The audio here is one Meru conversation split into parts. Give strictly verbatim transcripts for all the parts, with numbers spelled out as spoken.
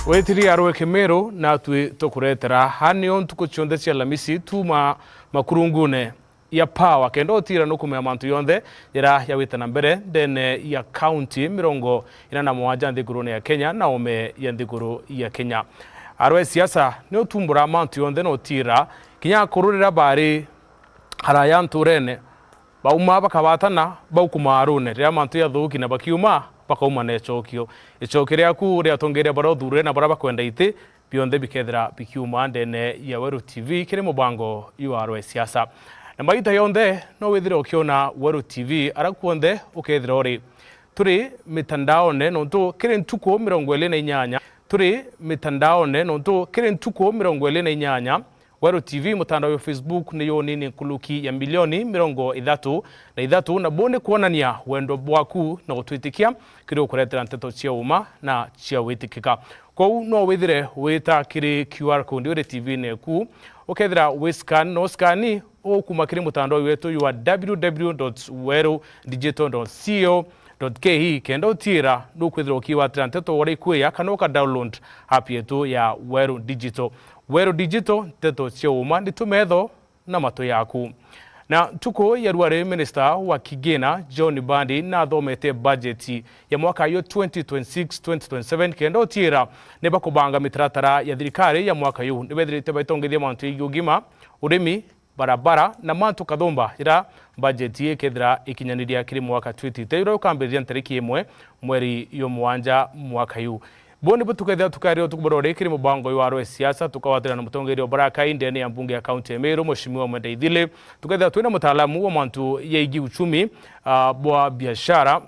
Witiri arwe Kimiru, natwi tukuretera. Aa nio ntuku cionthe cia Alamisi, tuma makurungune ya Power, kenda utira nukumenya mantu yonthe jara jawite na mbere ndene ya kaunti mirongo ina na mugwanja nthigurune ya Kenya na ome ya nthiguru ya Kenya. Arwe siasa ni utumbura mantu yonthe na utira kinya akuru rira bari haraya nturene, bauma bakabatana, baukuma arune. Riria mantu jathuki na bakiuma, bakauma na icokio. Icokio riaku ria atongeria baria uthurire na baria bakwenda iti, bionthe bikethira bikiuma ndene ya Weru T V kiri mubango jwa arwe siasa. Na maita yonthe no withire ukiona Weru T V aria kuonthe ukethira uri. Turi mitandaone nontu kiri ntuku mirongo iri na inyanya. Turi mitandaone nontu kiri ntuku mirongo iri na inyanya. Weru T V, mutandao wa Facebook ni yonini nkuruki ya milioni mirongo ithatu na ithatu, na bu ni kwonania wendo bwaku na gutwitikia kiri ukuretera nteto cia uma na cia witikika. Kwou no withire wita kiri Q R code iri T V-ini eku, ukethira wi scan, no scan ukuma kiri mutandao wetu wa w w w dot weru digital dot co dot k e, kenda utiira nukwithirwa ukiwatira nteto uria ikwija kana uka download app yetu ya Weru Digital. Weru Digital, nteto cia uma ni tumetho na matu yaku. Na ntuku ya ruari, minista wa kigina John Bandi nathomete bajeti ya mwaka yo twenty twenty-six twenty twenty-seven, kenda utiira ni bakubanga mitaratara ya thirikari ya mwaka yu. Ni bethirite baitongithia mantu yegii ugima, urimi, barabara na mantu kathumba, ira bajeti ikethira ikinyaniria kiri mwaka twitite, uria ukambiriria ntariki imwe mweri yo mugwanja mwaka yu. Bo nibo tukethira tukaria utuku bwa ruari kiri mubango wa arwe siasa, tukawatira na mutongeria wa barakai ndene ya mbunge ya kaunti ya Meru, Mheshimiwa Mwenda Ithili, tukethira twina mutaalamu wa mantu yegii uchumi, ah, bwa biashara,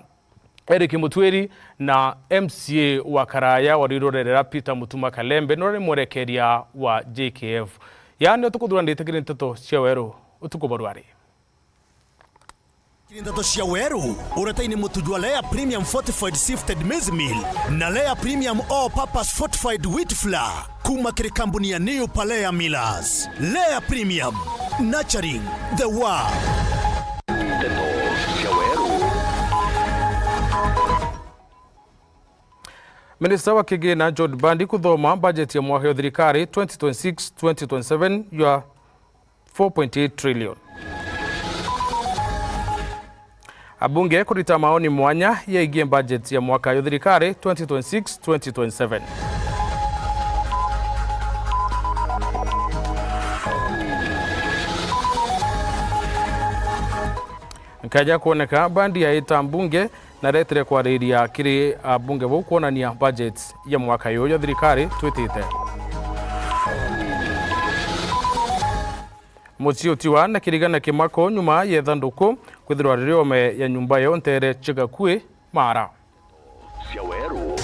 Eric Mutwiri, na M C A wa Karaya wa Rwirorerera Peter Mutuma Kalembe, nuria ni mwerekeria wa J K F. Yaani, utuku thuranite kiri nteto cia Weru utuku bwa ruari. Kiri nteto cia Weru, uretaini mutu jwa Lea Premium Fortified Sifted Maize Meal na Lea Premium All Purpose Fortified Wheat Flour. Kuma kiri kambuni ya New Palea Millers. Lea Premium, nurturing the world. Nteto cia Weru. Minista wa kigina John Bandi kuthoma bajeti ya mwaka ya thirikari twenty twenty-six twenty twenty-seven ya four point eight trillion. Abunge kurita maoni mwanya yegie budget ya mwaka ya thirikari twenty twenty-six twenty twenty-seven. Nkaja kuoneka, Bandi yaita mbunge na aretire kwariria kiri abunge bau kwonania budget ya mwaka yuyu ya thirikari twitite. Mucii utiwa na kiriga na kimako nyuma ya ithanduku kwithirwa riri ome ya nyumba yo ntere cia Gakui, Mara. Cia Weru.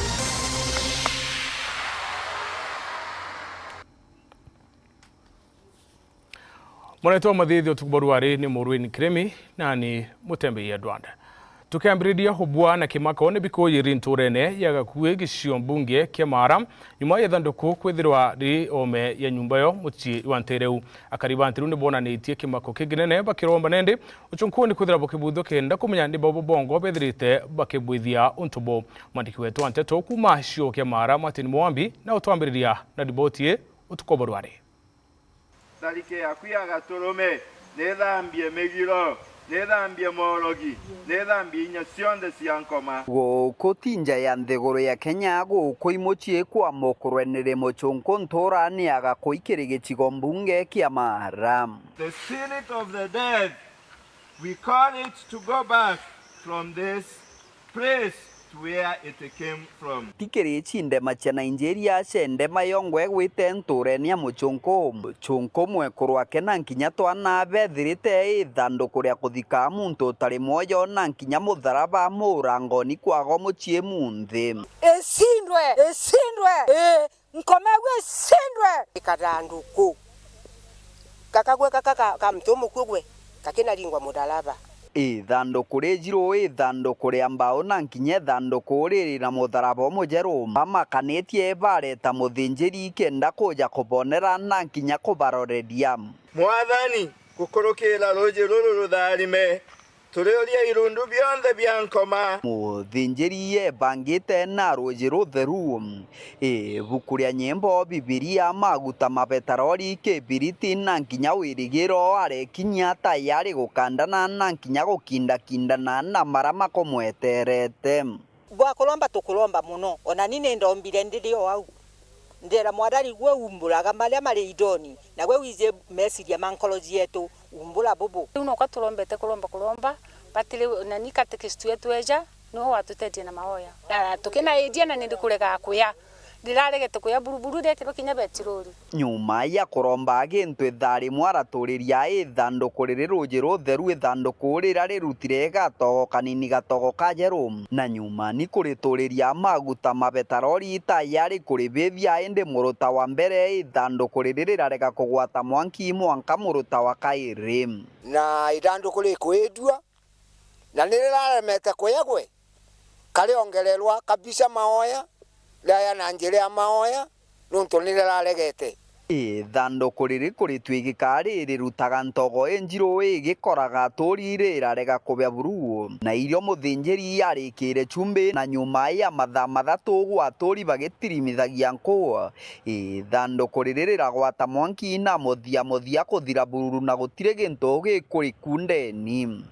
Mwenetu wa mathithi utuku bwa ruari ni Maureen Kirimi, nani Mutembei Edward. Tukiambiriria ubua na kimako ni bikuyiri nturene ya Gakui, gicio mbunge kia Mara, nyuma ya ithanduku kwithirwa ri ome ya nyumba yo mucii wa ntereu. Akari ba ntereu ni bonanitie kimako kinginene bakiromba nende ucunkuni kwithirwa bukibuthua kenda kumenya ni babo bongo bethirite bakibwithia untu bo. Mwandiki wetu wa nteto kuma cio kia Mara, Martin Mwambi, na utwambiriria na riboti ii utuku bwa ruari. Tharike yaku ya gaturume, nithambie migiro, nithambie morogi, nithambie inya cionthe cia nkoma. Guku ti nja ya nthiguru ya Kenya, guku i mucii kwa mukurweneri mucunku nturani ya Gakui kiri gicigo mbunge kia Mara. The spirit of the dead, we call it to go back from this place to where it came from. Ti kiri cindema cia Nigeria, cendema yongwe gwite ntureni ya mucunku. Mucunku mwekuru wake na nkinya twana bethirite ithanduku ria kuthika muntu utari mwoyo na nkinya mutharaba murangoni kwago mucii munthi. Isindwe, isindwe, ii. Nkoma iu isindwe. Ikathanduku. Gakagwe gaka ka, ka mtu mukugwe, kakinaringwa mutharaba. Ithanduku rijiru, ithanduku ria mbao na nkinya ithanduku riri na mutharaba umujeru. Bamakanitie bareta muthinjiri kenda kuja kubonera na nkinya kubaroreria. Mwathani, gukurukira ruji ruru rutharime, turiuria irundu bionthe bia nkoma. Muthinjiri ebangite na ruuji rutheru, ibuku ria nyimbo, Bibilia, maguta ma betarori, kibiriti na nkinya wirigiro, arekinyia tayari gukandana na nkinya gukindakindana na mara makumweterete. Bwa kuromba tukuromba mono, ona ni nindombire ndiri o au. Ndera Mwathani, gwe umburaga maria mari indoni, na gwe wiji meciria ma nkoro cietu, umbura bubu. Riu nokwa turombete kuromba kuromba, batiri na ni katekist wetu eja, niwe watutetie na maoya. Na tukinaijia na nindikurega kuya, ndiraregete kuya buruburu riekirwe kinya betiruri. Nyuma ya kuromba gintu ithaa rimwe araturiria ithanduku riri ruuji rutheru, ithanduku rira rirutire gatogo kanini, gatogo kajeru, na nyuma ni kurituriria maguta ma betarori tayari kuribithia, indi muruta wa mbere ithanduku riri rirarega kugwata mwanki mwanka muruta wa kairi. Na ithanduku rikuidua, na ni riraremete kuya gwe, kariongererwa kabisa maoya, riaya na njira ya maoya, niuntu ni riraregete. Ithanduku riri kuritwigika rirutaga ntogo injiru igikoraga aturi rirarega kubia buru, na irio muthinjiri arikire chumbi, na nyuma ya mathaa mathatu gwa aturi bagitirimithagia nku, ithanduku riri riragwata mwanki na muthia muthia kuthira bururu na gutiri gintu gikuriku ndeni.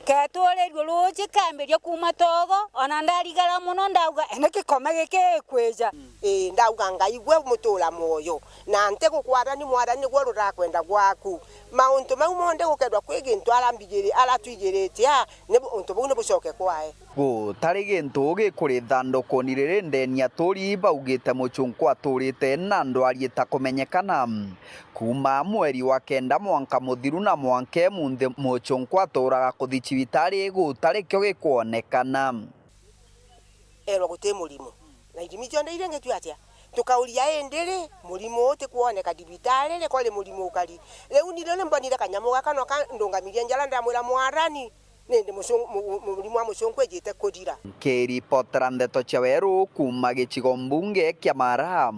Ketuurirue ruuji kambiria kuuma togo, ona ndarigara mono ndauga, ene gikome giki gikwija. Ii, ndauga, Ngai gwe mutuura mwoyo, na ntigukwathani Mwathani nigwe rurakwenda gwaku. Mauntu mau monthe gukethirwa kwi gintu arambigiri-, aratwigirite aa, ni bu-, untu buu ni bucoke kwae. Gutari gintu gikuri ithandukuni riri ndeni, aturi baugite mucunkwa aturite na ndwari itakumenyekana. Kuuma mweri wa kenda mwanka muthiru na mwanka emunthi, mucunkwa aturaga kuthi cibitari gutari kio gikwonekana. Erwa guti murimo. Na ithimi cionthe iria ingitwia atia? Tukauria, indi ri, murimo uu utikwoneka thibitari ri, kwari murimo ukari? Riu ni rio ni mbonire kanyamu gaka no kandungamirie njara, ndamwira, Mwathani, nindi mucung-, mu-, mu-, murimo wa mucunkwa ijite kuthira. Nkiripotera ndeto cia weru kuuma gicigo mbunge kia Mara,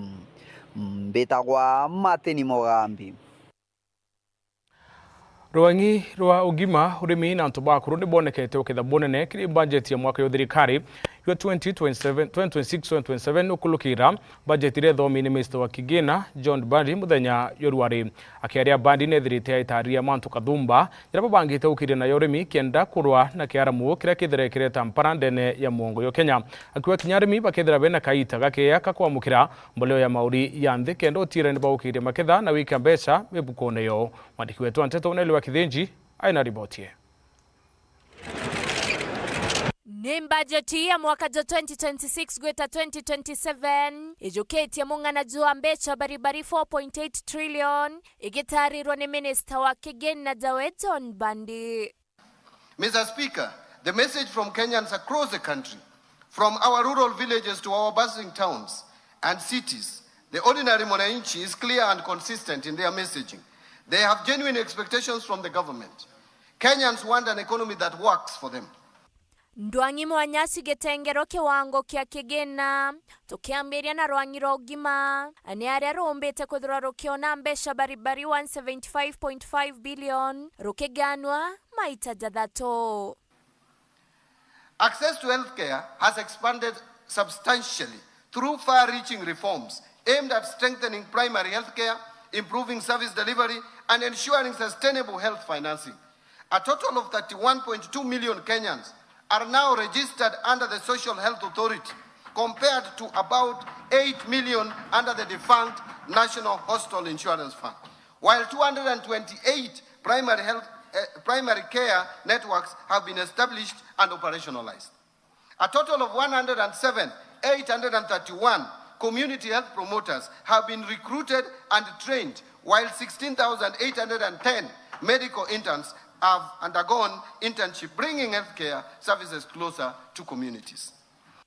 mbitagwa Martin Mugambi. Rwang'i rwa ugima, urimi na antu ba akuru ni bwonekete ukitha bunene kiri bajeti ya mwaka ya thirikari ya twenty twenty-seven, twenty twenty-six, twenty twenty-seven, ukulukira bajeti iria ithomi ni Minisita wa Kigina, John Mbadi, muthenya jwa rwari. Akiaria, Mbadi nethirite aitariria mantu kathumba jaria babangite gukiria nayo urimi kenda kurwa na kiaramu kiria kithire kireta mpara ndene ya muongo yo Kenya. Akiuga kinya arimi bakethira bena kaita gakeya ka kwamukira mboleo ya mauri ya nthi kenda utiira ni baukiria maketha na gwika mbeca mibukone yo. Mwandiki wetu wa nteto Neli wa Kithinji aina riboti ii. Ni mbajeti ya mwaka jwa twenty twenty-six gwita twenty twenty-seven ijukitie mung'ana jwa mbeca baribari four point eight trillion, igitarirwa ni minista wa kigeni na jawe John Mbadi. Mister Speaker, the message from Kenyans across the country, from our rural villages to our bustling towns and cities, the ordinary mwananchi is clear and consistent in their messaging. They have genuine expectations from the government. Kenyans want an economy that works for them. Ndwang'i mwanya cigitengero kiwango kia kigina. Tukiambiria na rwang'i rwa ugima, ni aria rumbite kwithirwa rukiona mbeca baribari one seventy-five point five billion, rukiganwa maita jathatu. Access to healthcare has expanded substantially through far-reaching reforms aimed at strengthening primary healthcare, improving service delivery, and ensuring sustainable health financing. A total of thirty-one point two million Kenyans are now registered under the Social Health Authority, compared to about eight million under the defunct National Hospital Insurance Fund, while two hundred and twenty-eight primary health, eh, primary care networks have been established and operationalized. A total of one hundred and seven, eight hundred and thirty-one community health promoters have been recruited and trained, while sixteen thousand eight hundred and ten medical interns have undergone internship, bringing healthcare services closer to communities.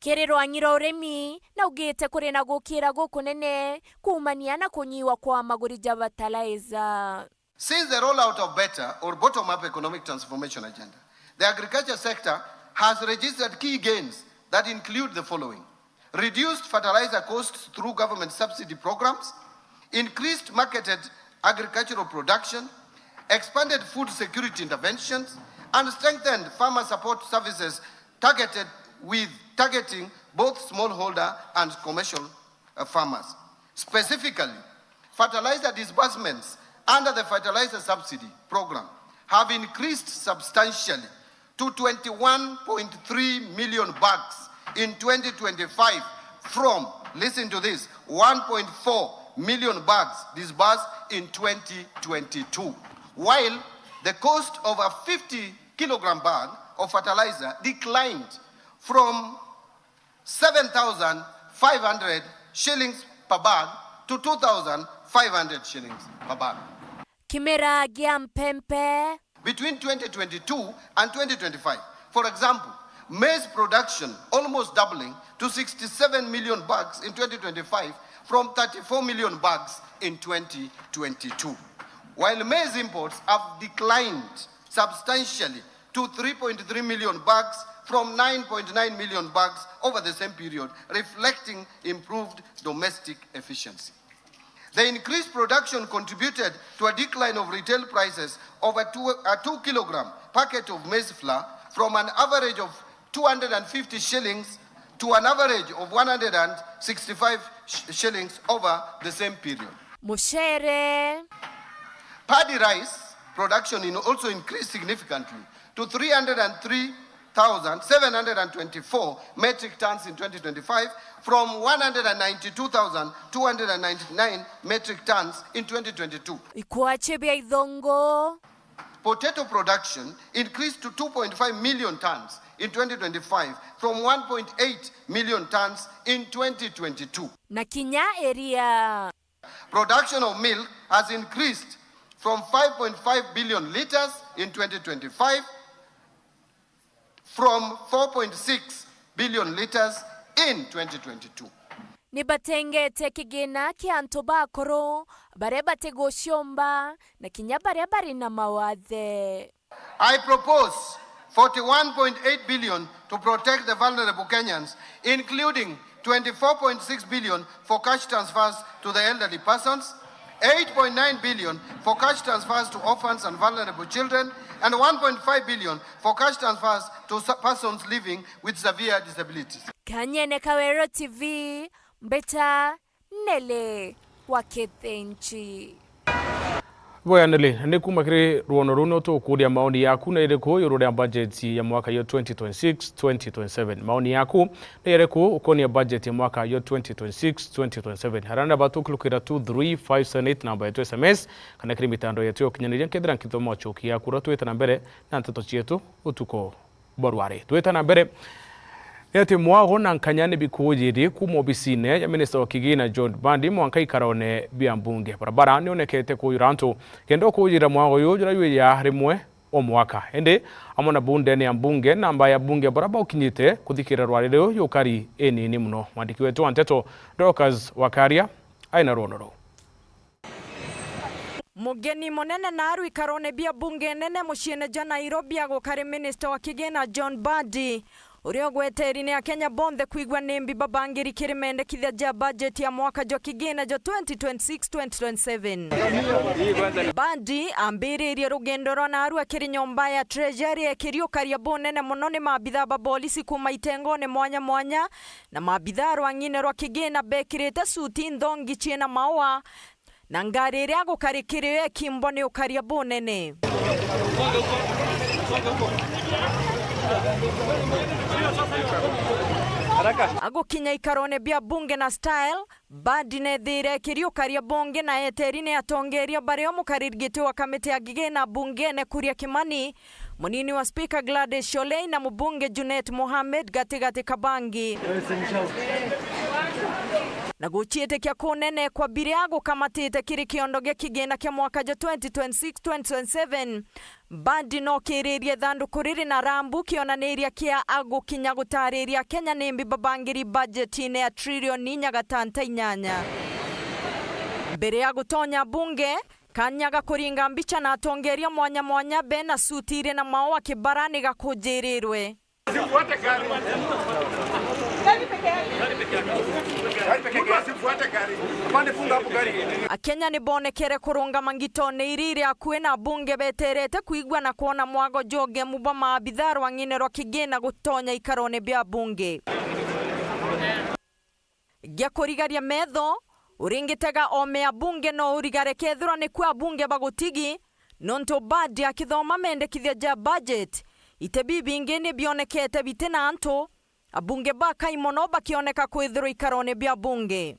Kiri rwang'i rwa urimi, naugite kuri na gukira gukunene kuumania na kunyiwa kwa maguri ja fertilizer. Since the rollout of better or bottom-up economic transformation agenda, the agriculture sector has registered key gains that include the following: reduced fertilizer costs through government subsidy programs, increased marketed agricultural production, expanded food security interventions, and strengthened farmer support services targeted with targeting both smallholder and commercial, uh, farmers. Specifically, fertilizer disbursements under the fertilizer subsidy program have increased substantially to twenty-one point three million bags in twenty twenty-five from, listen to this, one point four million bags disbursed in twenty twenty-two, while the cost of a fifty kilogram bag of fertilizer declined from seven thousand five hundred shillings per bag to two thousand five hundred shillings per bag. Kimera gia mpempe. Between twenty twenty-two and twenty twenty-five, for example, maize production almost doubling to sixty-seven million bags in twenty twenty-five from thirty-four million bags in twenty twenty-two, while maize imports have declined substantially to three point three million bags from nine point nine million bags over the same period, reflecting improved domestic efficiency. The increased production contributed to a decline of retail prices of a two, a two kilogram packet of maize flour from an average of two hundred and fifty shillings to an average of one hundred and sixty-five sh-, shillings over the same period. Mucere. Paddy rice production in also increased significantly to three hundred and three thousand seven hundred and twenty-four metric tons in twenty twenty-five from one hundred and ninety-two thousand two hundred and ninety-nine metric tons in twenty twenty-two. Ikwache bia ithongo. Potato production increased to two point five million tons in twenty twenty-five from one point eight million tons in twenty twenty-two. Na kinya iria. Production of milk has increased from five point five billion litres in twenty twenty-five from four point six billion litres in twenty twenty-two. Ni batengete kigina kia antu bakuru baria batiguciomba na kinya baria bari na mawathe. I propose forty-one point eight billion to protect the vulnerable Kenyans, including twenty-four point six billion for cash transfers to the elderly persons, eight point nine billion for cash transfers to orphans and vulnerable children, and one point five billion for cash transfers to su-, persons living with severe disabilities. Kanyene Kawero T V, Mbeta Nele wa Kithinji. Bwega Nele, ni kuma kiri rwono ruu no tukuria maoni yaku na iriku iguru ria budget ya mwaka yo twenty twenty-six twenty twenty-seven. Maoni yaku ni iriku ukonia budget ya mwaka yo twenty twenty-six twenty twenty-seven? Harana batukulukira two three five seven eight namba yetu S M S kana kiri mitandao yetu ya ukinyaniria, nkethira nkithoma ucoki yaku uria twita na mbere na nteto cietu utuku bwa rwari. Twita na mbere, ni ati mwago na nkanya ni bikujiri kuma obisine ya minista wa kigina John Mbadi mwanka ikarone bia mbunge. Barabara nionekete kujura antu kenda ukujira mwago uyu juria jwija rimwe o mwaka. Indi amwe na bundene ya mbunge, namba ya bunge baria baukinyite kuthikira rwari ruu yukari inini muno. Mwandiki wetu wa nteto Dorcas Wakaria aina rwono ruu. Mugeni munene naaru ikarone bia bunge nene muciine jwa Nairobi agukari minista wa kigina John Mbadi, uria ugweta eri ni Akenya bonthe kwigua nimbi babangiri kiri mendekithia ja budget ya mwaka jwa kigina jwa twenty twenty-six twenty twenty-seven. Mbadi ambiririe rugendo rwa naaru akiri nyomba ya Treasury ekiriukaria bunene muno ni maabithaa ba bolisi kuma itengone mwanya mwanya na maabithaa rwang'ine rwa kigina bekirite suti nthongi ciina maua, na ngari iria agukari kiri yo ekimbwa ni ukaria bunene. Agukinya ikarone bia bunge na style, Mbadi neethire ekiriukaria bunge na eteri ni atongeria baria mukariri giti wa kamiti ya kigina bungene Kuria Kimani, munini wa Speaker Gladys Sholei na mubunge Junet Mohamed Gatigati Kabangi. Na guciitikia kunene kwa biria gukamatite kiri kiondo gia kigina kia mwaka jwa twenty twenty-six twenty twenty-seven, Mbadi nokiririe ithanduku riri na rambu kionaniria kia agukinya gutariria Kenya nimbi babangiri bajetiine ya trilioni inya gatanta inyanya. Mbere ya gutonya bunge, kanya ga kuringa mbicha na atongeria mwanya mwanya bena suti iri na maua kibarani gakujirirwe. Akenya ni bonekere kurungama ngitone iri iri akui na abunge beterete kwigua na kwona mwago jwa ugemu bwa maabitha rwang'ine rwa kigina gutonya ikarone bia abunge. Gia kurigaria metho, uringitega ome abunge no urigare kethirwa ni kwi abunge bagutigi, nontu bandi akithoma mendekithia ja budget, ite bibingi ni bionekete biti na antu, abunge bakai mono bakioneka kwithirwa ikarone bia bunge.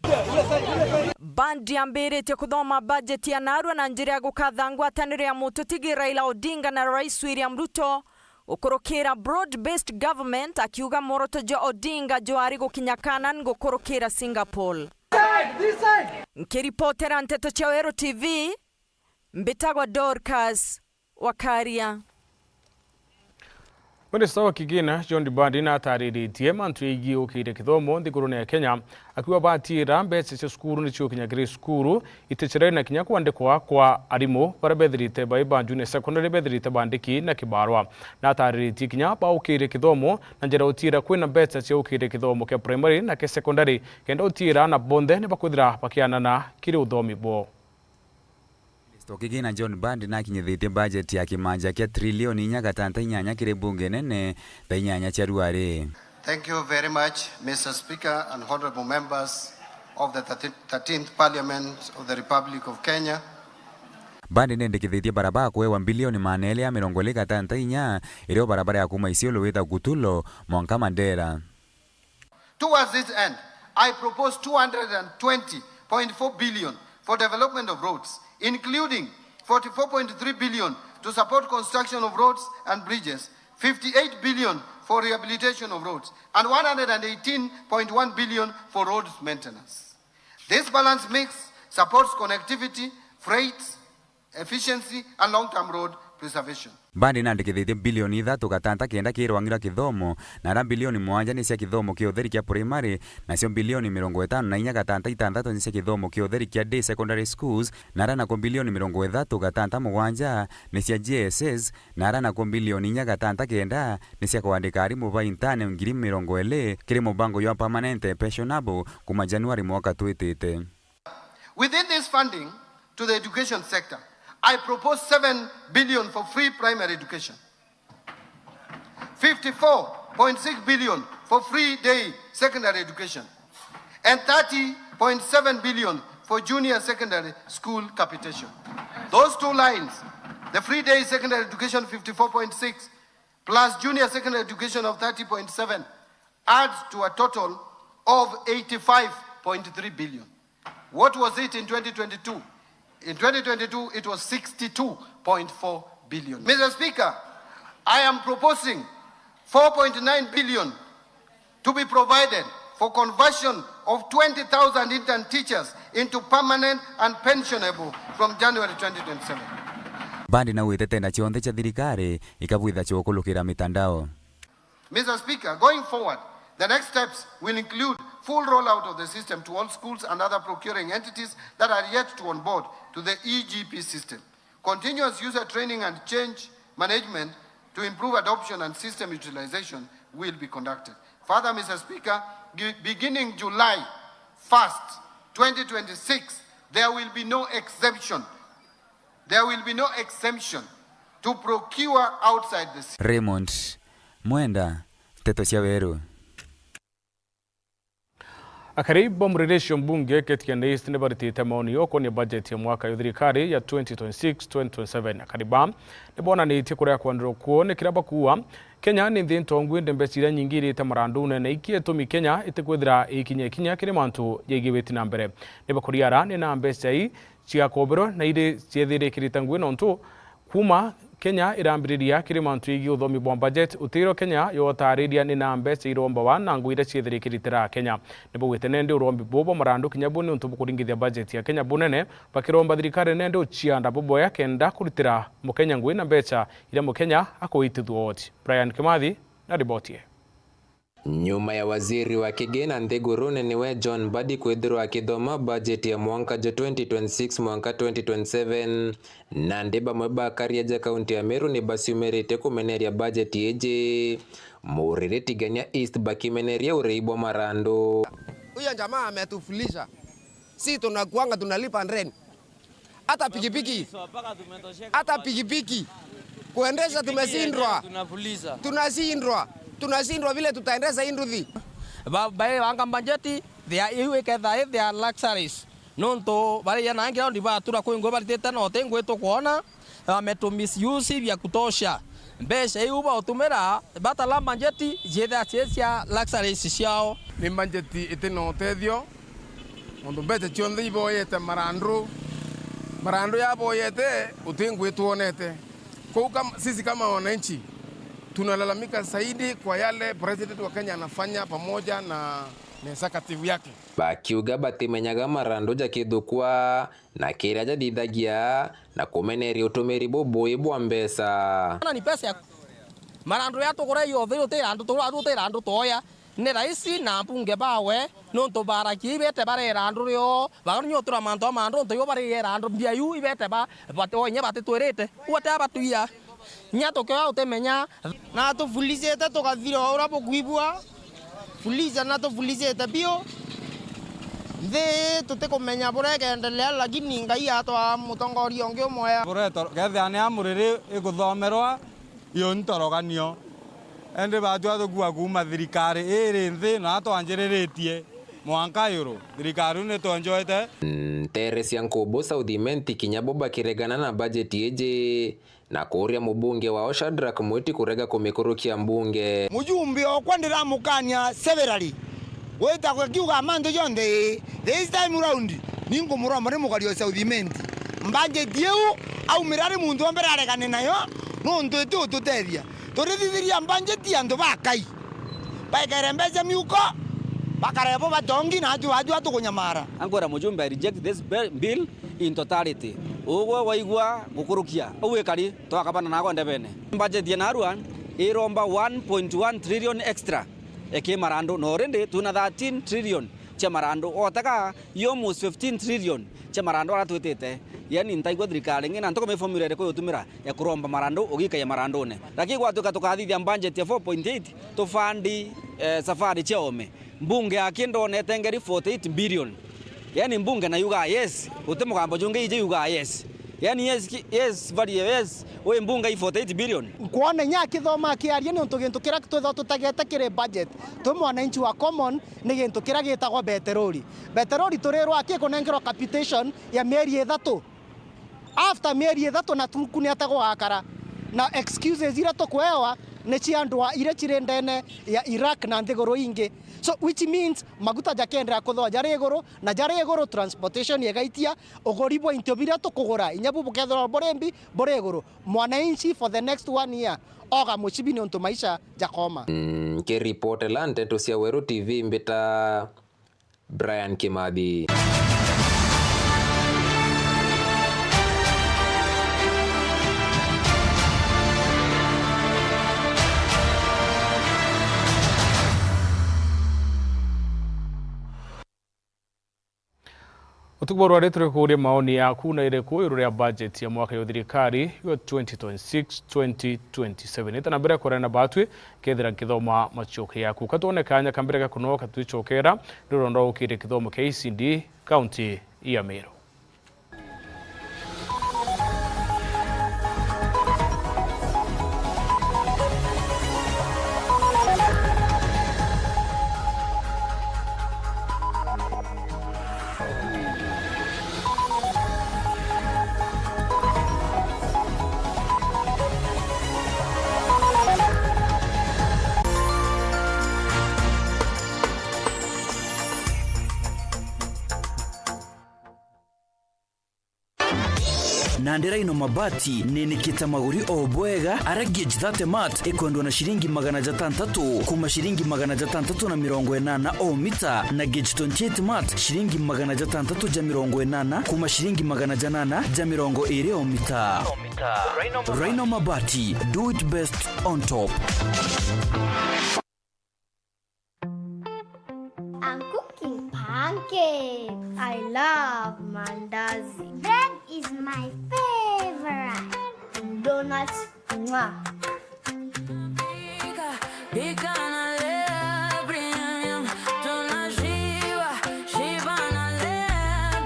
Bandi ambiritie kuthoma budget ya narua na njira ya gukatha ngwataniro ya mututigi Raila Odinga na Rais William Ruto, gukurukira broad-based government, akiuga mworoto jwa Odinga jwari gukinya Canaan gukurukira Singapore. Nkiripotera nteto cia Weru T V, mbitagwa Dorcas Wakaria. Minista wa kigina John Mbadi natariritie mantu yegii ukire kithomo nthigurune ya Kenya, akiuga batiira mbeca cia cukuru ni ciukinya kiri cukuru, iticirari na kinya kwandikwa kwa arimu baria bethirite bai ba junior secondary bethirite bandiki na kibarua. Natariritie kinya baukire kithomo na njira utiira kwina mbeca cia ukire kithomo kia primary na kia secondary, kenda utiira na bonthe ni bakwithira bakianana kiri uthomi bwao. Minista wa kigina John Mbadi nakinyithitie bajeti ya kimanja kia trilioni inya gatanta inyanya kiri bunge nene thaa inyanya cia ruari. Thank you very much, Mister Speaker and honorable members of the thirteenth Parliament of the Republic of Kenya. Mbadi nendekithitie barabara kwewa bilioni maana eli ya mirongo ili gatanta inya, irio barabara ya kuma Isiolo wita Kutulo mwanka Mandera. Towards this end, I propose two hundred and twenty point four billion for development of roads, including forty-four point three billion to support construction of roads and bridges, fifty-eight billion for rehabilitation of roads, and one hundred and eighteen point one billion for roads maintenance. This balance mix supports connectivity, freight, efficiency and long-term road preservation. Mbadi nandikithitie bilioni ithatu gatanta kenda kiri rwangi rwa kithomo, na ara bilioni mwanja ni cia kithomo kia utheri kia primary, nacio bilioni mirongo itano na inya gatanta itantatu ni cia kithomo kia utheri kia day secondary schools, na ara nako bilioni mirongo ithatu gatanta mugwanja ni cia G S S, na ara nako bilioni inya gatanta kenda ni cia kwandika arimu ba intane ngiri mirongo ili kiri mubango jwa permanent pensionable kuma Januari mwaka twitite. Within this funding to the education sector, I propose seven billion for free primary education, fifty-four point six billion for free day secondary education, and thirty point seven billion for junior secondary school capitation. Those two lines, the free day secondary education fifty-four point six plus junior secondary education of thirty point seven, adds to a total of eighty-five point three billion. What was it in twenty twenty-two? In twenty twenty-two, it was sixty-two point four billion. Mister Speaker, I am proposing four point nine billion to be provided for conversion of twenty thousand intern teachers into permanent and pensionable from January twenty twenty-seven. Mbadi naugite tenda cionthe cia thirikari ikabwitha ciukulukira mitandao. Mister Speaker, going forward, the next steps will include full rollout of the system to all schools and other procuring entities that are yet to onboard to the E G P system. Continuous user training and change management to improve adoption and system utilization will be conducted. Further, Mister Speaker, gi-, beginning July first, twenty twenty-six, there will be no exemption. There will be no exemption to procure outside the system. Raymond Mwenda, Nteto cia Weru. Akari ba Muririsho mbunge Ketigen East ni baritite maoni yo kwonia bajeti ya mwaka ya thirikari ya twenty twenty-six twenty twenty-seven. Akari ba ni bonanitie kuria kwanirwa kuo ni kiria bakuuga Kenya ni nthi ntongu, indi mbeca iria nyingi irite marandune, na iki itumi Kenya itikwithira ikinya ikinya kiri mantu jegie witi na mbere. Ni bakuriara ni na mbeca ii ciakoberwe na iri ciethire ikirite ngui, nontu kuuma Kenya irambiriria kiri mantu yegii uthomi bwa budget, utiro Kenya yotariria ni na mbeca irombawa na ngui iria ciethire ikiritira Kenya. Ni baugite nende urombi buu bwa marandu kinya bu ni untu bukuringithia budget ya Kenya bunene, bakiromba thirikari nende ucianda buboya kenda kuritira Mukenya ngui na mbeca iria Mukenya akuitithua oti. Brian Kimathi na riboti ii. Nyuma ya waziri wa kigina nthigurune niwe John Mbadi kwithirwa akithoma bajeti ya mwanka jwa twenty twenty-six mwanka twenty twenty-seven, nandi bamwe ba akari aja kaunti ya Meru ni baciumirite kumeneria bajeti iji. Muriri Tigania East bakimeneria urei bwa marandu. Huyo jamaa ametufulisha. Si tunakuanga tunalipa rent. Hata pikipiki. Hata pikipiki. Kuendesha tumeshindwa. Tunashindwa. Tunashindwa vile tutaendesha hii nduthi. Ba-, bae banga budget, they are, iu iketha i they are luxuries. Nontu baria na ground batura kwi ngui baritite na uti ngui tukwona, bametu misuse vya kutosha. Mbeca iu bautumira batara budget ciithira cii cia luxuries ciao. Ni budget iti na utethio, nontu mbeca cionthe iboyete marandu. Marandu yaboyete, uti ngui twonete. Kou kam-, sisi kama wananchi, tunalalamika zaidi kwa yale president wa Kenya anafanya pamoja na, na executive yake. Bakiuga batimenyaga marandu jakithukua na kiria jathithagia na kumeneria utumiri bubui bwa mbeca. Ona ni pesa ya marandu ya tugura yonthe, uti randu tugura, uti randu toya. Ni raisi na mbunge bawe, nontu baraki ibete barera andu rio, bakanyotura mantu ama andu, nontu ibo bariyera andu mbia iu ibete ba, bat-, o inya batitwirite. Ugwe ti abatwia. Inya tukioya utimenya. Na atufulicite tukathira o uria bukwibua. Fulica na tufulicite biu. Nthi ii tutikumenya buria ikendelea, lakini Ngai atwaa mutongoria ungi umwea. Buria to-, kethira ni amuriri ikuthomerwa, iyo ni ntoroganio. Indi batua tukua kuuma thirikari iri nthi na twanjiriritie mwanka yuru. Thirikari iu nitwonjoete. Nteere cia Nkubu South Imenti kinya bo bakiregana na bajeti iji. Na kuuria mubunge wao Shadrack Mwiti kurega kumikurukia mbunge. Mujumbe okwa ndiramukania severally. Gwita akiuga mantu jonthe ii, this time round, ni nkumuromba ni mukari o South Imenti. Budget iu, aumira ari muntu wa mbere aregane nayo, nontu iti ututethia. Turithithiria budget ya antu bakai. Baikere mbeca miuko, bakare bo batongi, na aju, aju atukunyamara. Ankwira mujumbe, I reject this be-, bill in totality. Ugwe waigua gukurukia, uu ikari, twakabana nago ndebene. Budget ya narua iromba one point one trillion extra eki marandu, na already twina thirteen trillion cia marandu. Otega, i almost fifteen trillion cia marandu aria twitite. Yani, ntaigua thirikari ingi na ntukumenya formula iriku yutumira ya kuromba marandu, ugikaia marandune. Lakini gwatuika tukathithia budget ya four point eight, tufandi, eh, safari cia oome. Mbunge yaki ndonete ngeri forty eight billion. Yani, mbunge na yugaa yes, guti mugambo jungi iji yugaa yes. Yani, yes, ki-, yes, very yes, wi mbunge i forty eight billion. Nkwona inya akithoma akiaria niuntu gintu kiria twithagwa tutagete kiri budget. Twi mwananchi wa common, ni gintu kiria gitagwa beterori. Beterori turirwa aki kunengerwa capitation ya mieri ithatu. After mieri ithatu na tuku ni ata gugakara. Na excuses iria tukuewa ni cia ndwaa iria ciri ndene ya Iraq na nthiguru ingi. So, which means maguta jakienderea kuthwa jari iguru, na jari iguru transportation igaitia, uguri bwa into biria tukugura, inya bu bukethirwa buri mbi, buri iguru. Mwananchi for the next one year, oga mucibi niuntu maisha jakoma. Mm, nkiripotera nteto cia Weru T V mbita Brian Kimathi. Utuku bwa rwari turi kuuria maoni yaku na iriku iguru ria budget ya mwaka ya thirikari ya twenty twenty-six twenty twenty-seven. Ita na mbere kurana batwi, kethira nkithoma macoke yaku. Katwone kanya ka mbere ga kunoka twicokera, riu ronda ukire kithomo kia E C D, kaunti ya Meru. Nandi Rhino Mabati ninikite maguri o bwega, aria gauge thirty mat ikwendwa na ciringi magana jatantatu kuma ciringi magana jatantatu na mirongo inana o mita, na gauge twenty-eight mat ciringi magana jatantatu ja mirongo inana kuma ciringi magana janana ja mirongo iri o mita. Rhino Mabati, do it best on top. I'm cooking pancakes. I love mandazi. Bread is my favorite. Donuts, mwah. Pika, pika na lea premium. Tunashiba, shiba na lea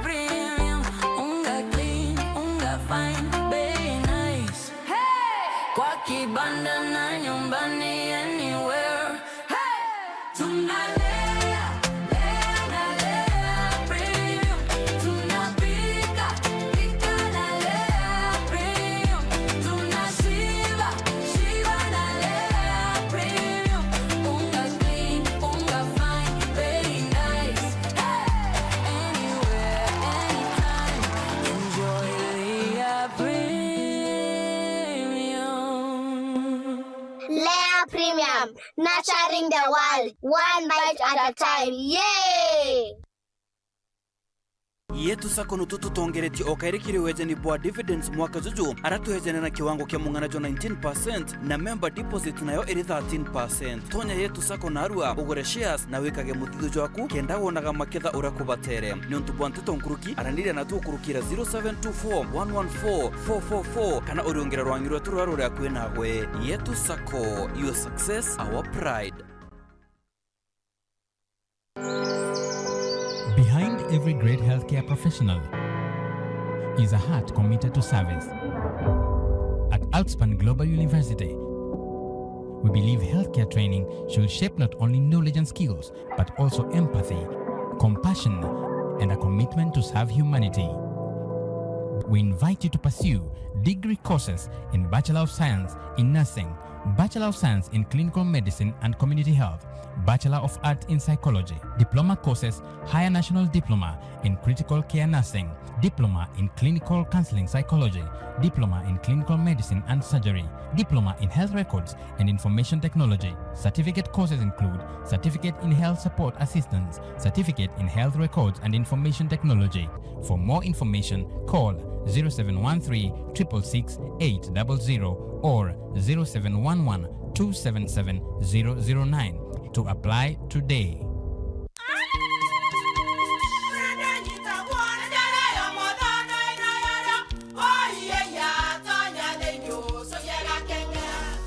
Nurturing the world, one bite at a time. Yay! Yetu Sacco nutu tutongeretie o kairi kiri wejani bwa dividends mwaka juju, ara twejane na kiwango kia mung'ana jwa nineteen percent, na member deposit nayo iri thirteen percent. Tonya Yetu Sacco narua, ugure shares na wikage muthithu jwaku, kenda wonaga maketha uria kubatere. Niuntu bwa nteto nkuruki, araniria natu ukurukira zero seven two four one one four four four four, kana uriungire rwangi rwetu ruria ruri akui nawe. Yetu Sacco, your success, our pride. Behind every great healthcare professional is a heart committed to service. At Outspan Global University, we believe healthcare training should shape not only knowledge and skills, but also empathy, compassion, and a commitment to serve humanity. We invite you to pursue degree courses in Bachelor of Science in Nursing, Bachelor of Science in Clinical Medicine and Community Health, Bachelor of Arts in Psychology, diploma courses, Higher National Diploma in Critical Care Nursing, Diploma in Clinical Counseling Psychology, Diploma in Clinical Medicine and Surgery, Diploma in Health Records and Information Technology. Certificate courses include Certificate in Health Support Assistance, Certificate in Health Records and Information Technology. For more information, call zero seven one three triple six eight double zero or zero seven one one two seven seven zero zero nine to apply today.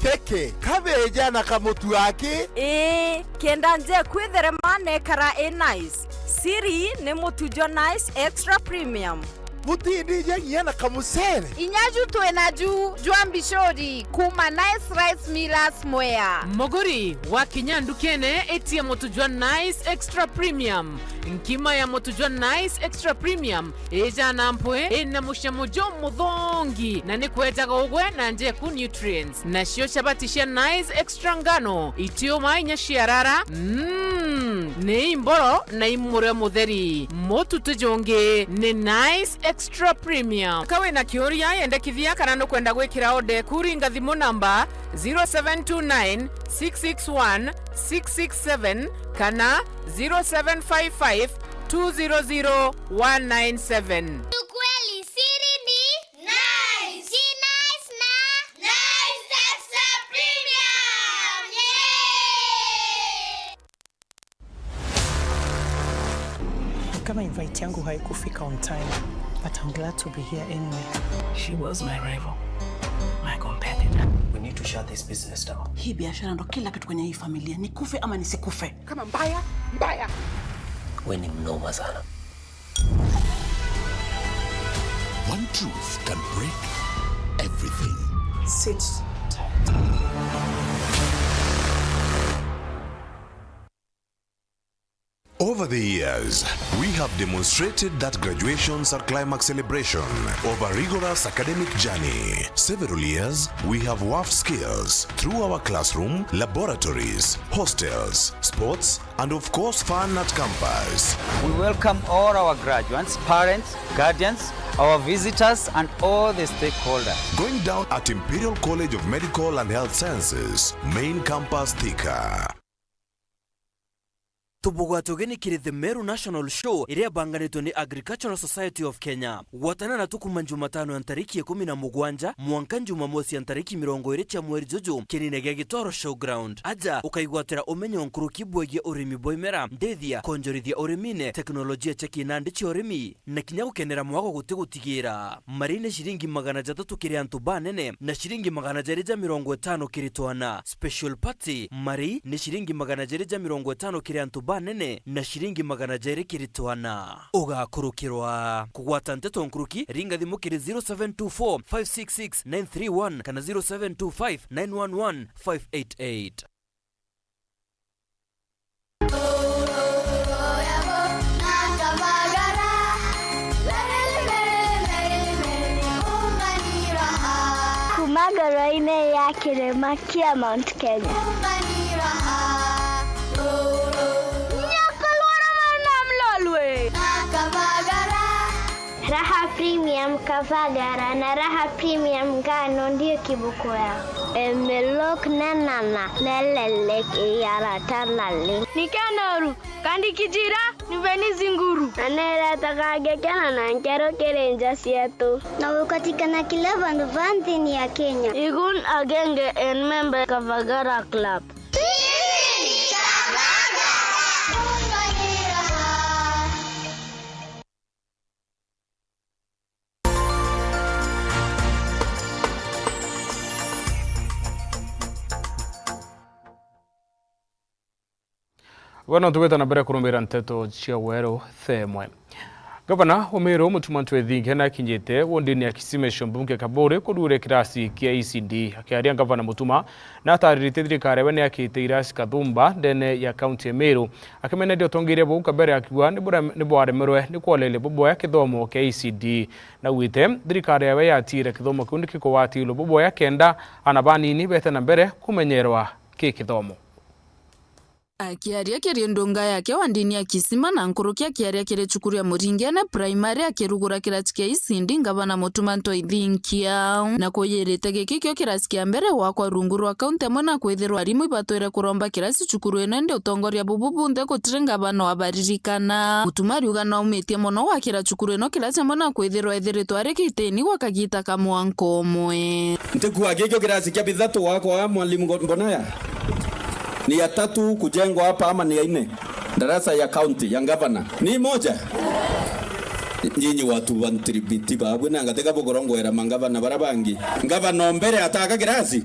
Keke, kabeja na kamutu aki? Ii, kenda nje kwitherema nekara i nice. Siri ni mutu jwa Nice Extra Premium. Butindija nginya na kamucere? Inya ju twi na ju jwa mbicuri kuma Nice Rice Millers Mwea. Muguri, wakinya ndukene, itia mutu jwa Nice Extra Premium. Nkima ya mutu jwa Nice Extra Premium ijana mpwi, ina mucamo jumuthongi, na ni kwejaga ugwe na njeku nutrients. Nacio chabati cia Nice Extra ngano, itiuma inya ciarara, mm, ni imboro na imurio mutheri. Mutu ti jungi, ni Nice Extra Premium. Ka wina kiuria, yendekithia kana nukwenda gwikira order eku, ringa thimu namba zero seven two nine six six one six six seven kana zero seven five five two zero zero one nine seven. Ukweli siri ni Nice. Ji Nice na Nice Extra Premium. Yay! Kama invite yangu haikufika on time, but I'm glad to be here anyway. She was my rival, my competitor. We need to shut this business down. Hii biashara ndo kila kitu kwenye hii familia. Nikufe ama nisikufe. Kama mbaya, mbaya. We ni mnoma sana. One truth can break everything. Sit tight. Over the years, we have demonstrated that graduations are climax celebration of a rigorous academic journey. Several years, we have wafted skills through our classroom, laboratories, hostels, sports, and of course, fun at campus. We welcome all our graduates, parents, guardians, our visitors, and all the stakeholders. Going down at Imperial College of Medical and Health Sciences, main campus, Thika. Tubugwate ugeni kiri The Meru National Show, iria ibanganitwe ni Agricultural Society of Kenya. Gwatana natu kuma Jumatano ya ntariki ikumi na mugwanja mwanka Jumamosi ya ntariki mirongo iri cia mweri juju, kinine gia Gitoro Showground. Aja ukaigwatira umenyo nkuruki bwegie urimi bwa imera, ndithia, kwonjorithia urimine, teknolojia cia kinandi cia urimi, na kinya gukenera mwago guti gutigira. Mari ni ciringi magana jathatu kiri antu banene, na ciringi magana jeri ja mirongo itano kiri twana. Special party, mari ni ciringi magana jeri ja mirongo itano kiri antu banene, na ciringi magana jeri kiri twana. Ugakurukirwa. Kugwata nteto nkuruki, ringa thimu kiri zero seven two four five six six nine three one kana zero seven two five nine one one five eight eight. Kuma ngoro-inĩ ya kĩrĩma kĩa Mount Kenya. Nyoka lwara na mlolwe. Raha Premium Kavagara na Raha Premium Ngano ndio kiboko yako. Emelok nenana nelelek iyarata naleng. Nikenoru, kandi kijira, nibeni zinguru. Na neretaga gekena na nkero kiri nja cietu. Na gukatikana kila vandu va nthini ya Kenya. Igun agenge en member Kavagara Club. Bwana, tubeta na mbere kurumira nteto cia weru themwe. Gavana wa Meru Mutuma Ntwethinge nakinyite wondini ya Kisima Icua mbunge Kaburi kururia kirasi kia E C D. Akiaria, Gavana Mutuma natariritie thirikari yawe niakite irasi kathumba ndene ya kaunti ya Meru, akimeneria utongeria buu kabere akiuga nibura-, nibwaremerwe ni kwoleria buboya kithomo kia E C D. Naugite thirikari yawe yatiire kithomo kiu nikigwatirwe buboya kenda ana banini bete na mbere kumenyerwa ki kithomo. Akiaria kiri ndunga yake wa ndini ya Kisima na nkuruki akiaria kiri cukuru ya Muringene Primary akirugura kirasi kia E C D, Gavana Mutuma Ntwethinge na kuyirite giki kio kirasi kia mbere gwakwa rungu rwa kaunti amwe na kwithirwa arimu ibatwire kuromba kirasi cukuru ino, indi utongoria bubu bunthe gutiri Gavana wabaririkana. Mutuma ariuga naumitie mono gwakira cukuru ino kirasi amwe na kwithirwa ithiritwe ari gitini gwa kagita ka mwanka umwe. Ntikua gikio kirasi kia bithatu gwakwa Mwalimu Ngo-, Mbonaya. Ni ya tatu kujengwa hapa ama ni ya nne? Darasa ya county ya gavana ni moja. Nyinyi watu wa Ntiribiti babwe na ngatika bugoro ngwera mangavana bara bangi. Ngavana o mbere ataka kirasi?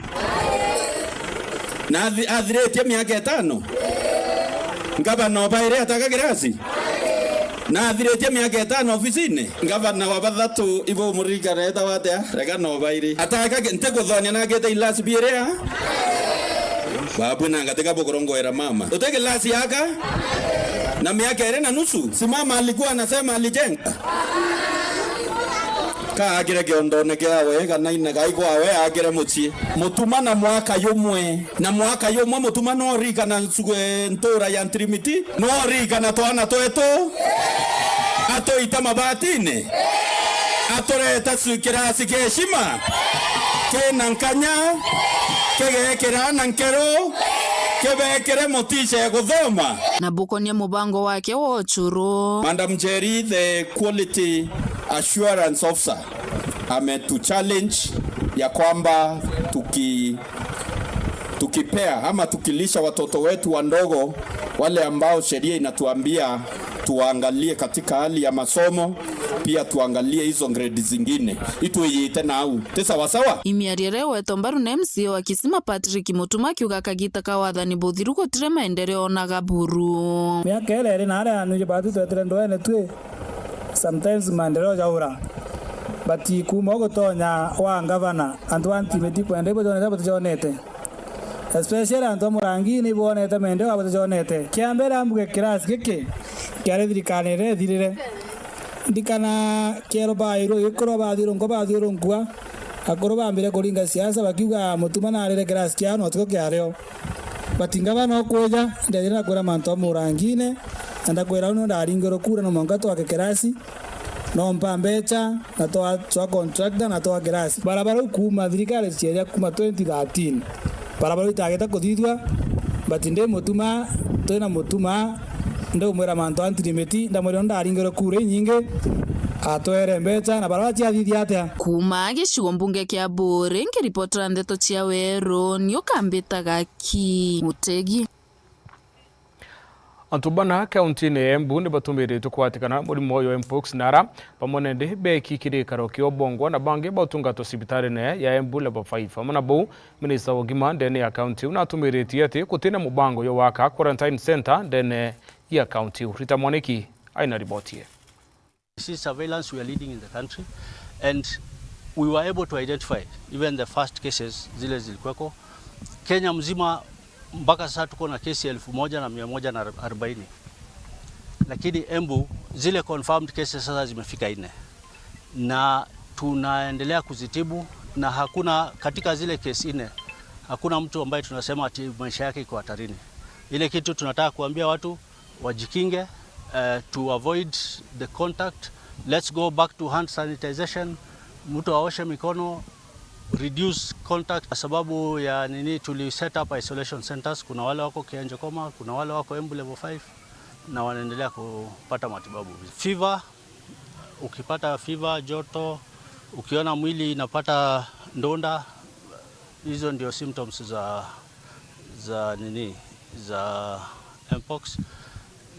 Na athi-, athiritie miaka itano? Ngavana o bairi ataka kirasi? Na athiritie miaka itano ofisini? Ngavana wa bathatu ibo muririkana etagwa atia? Rega no bairi. Ataka ki-, ntikuthonia na agite ilasi biiri a? Babwe na ngatika bukurongwera mama. Uti kilasi yaka? Na miaka iri na nusu. Si mama alikuwa anasema alijenga? Ka akire kiondone kiawe, kana ine kai kwawe, akire mucii. Mutuma na mwaka yumwe. Na mwaka yumwe Mutuma no rikana nsugu, eh, ntura ya Ntirimiti. No rikana twana twetu. Atuita mabatini. Atureta su-, kirasi kia heshima. Kina nkanya. Kigekira na nkero. Kibekire motisha ya kuthoma. Na bukonia mubango wake wa ucuru. Madam Njeri, the quality assurance officer, ametuchallenge ya kwamba tuki-, tukipea ama tukilisha watoto wetu wadogo wale ambao sheria inatuambia tuwaangalie katika hali ya masomo, pia tuangalie hizo grade zingine. Itwiyite nau. Ti sawa sawa? Imiario iria igwetwa mbaru na M C A wa Kisima Patrick Mutuma akiuga kagita ka wathani buthiru gutire maendeleo ona gaburu. Miaka iria iri na aria nuje batu twetire ndoene twi. Sometimes maendeleo jaura. But kuuma ugutonya wa ngavana, antu a Ntimiti kwenda ibo jonete batijonete. Especially antu a Murangi ni ibonete maendeleo abo batijonete. Kia mbere ambuge kirasi giki kiari thirikari iria ithirire. Ndikana kiero bairwe gikurwa bathiurungwa bathiurunkua. Akuru bambire kuringa siasa bakiuga Mutuma narire kirasi kiao na utiko kiario. But ngavana ukwija, ndethire ndakwira mantu a Murangine, na ndakwira uu nio ndaringirwe kura no mwanka twake kirasi, no mpa mbecha, na twa, twa contractor, na twa kirasi. Barabara iu kuuma thirikari cieja kuuma twenty thirteen, barabara iu itagete kuthithua, but ndi Mutuma, twina Mutuma, Ndaumwira mantu a Ntirimiti, ndamwira ndaringirwe kura inyingi, atwere mbecha na barabara ciathithia atia. Kuuma gicigo mbunge kia Buuri, nkiripotera ndeto cia Weru, ni ukambitaga ki Mutegi. Antu bana kaunti-ini ya Embu ni batumiritwe kugwatikana na murimo uyu wa mpox na ara bamwe nandi beki kirikaro kia ubongwa na bangi bautungatwa cibitarine ya Embu Level five. Amwe na bau, Minista wa ugima ndene ya kaunti iu natumiritie ati gutina mubango jwa gwaka quarantine centre ndene ya kaunti iu. Rita Mwaniki aina riboti ii. This is surveillance we are leading in the country and we were able to identify even the first cases zile zilikuweko. Kenya mzima mpaka sasa tuko na kesi elfu moja na mia moja na arobaini. Lakini Embu zile confirmed cases sasa zimefika nne. Na tunaendelea kuzitibu, na hakuna, katika zile kesi nne, hakuna mtu ambaye tunasema ati maisha yake iko hatarini. Ile kitu tunataka kuambia watu, wajikinge, eh, to avoid the contact. Let's go back to hand sanitization. Mtu aoshe mikono, Reduce contact kwa sababu ya nini, tuli set up isolation centers. Kuna wale wako Kianjokoma, kuna wale wako Embu level five na wanaendelea kupata matibabu. Fever, ukipata fever, joto, ukiona mwili inapata ndonda, hizo ndio symptoms za, za nini, za mpox.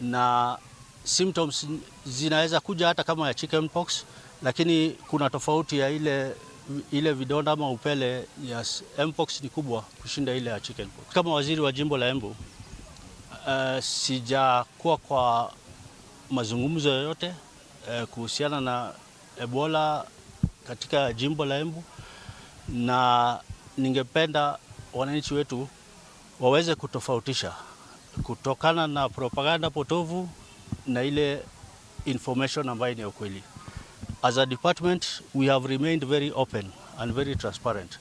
Na symptoms zinaweza kuja hata kama ya chickenpox, lakini kuna tofauti ya ile, ile vidonda ama upele ya s-, mpox ni kubwa kushinda ile ya chickenpox. Kama waziri wa jimbo la Embu, eh, sijakuwa kwa mazungumzo yoyote, eh, kuhusiana na Ebola katika jimbo la Embu, na ningependa wananchi wetu waweze kutofautisha kutokana na propaganda potovu na ile information ambayo ni ya ukweli. As a department, we have remained very open and very transparent.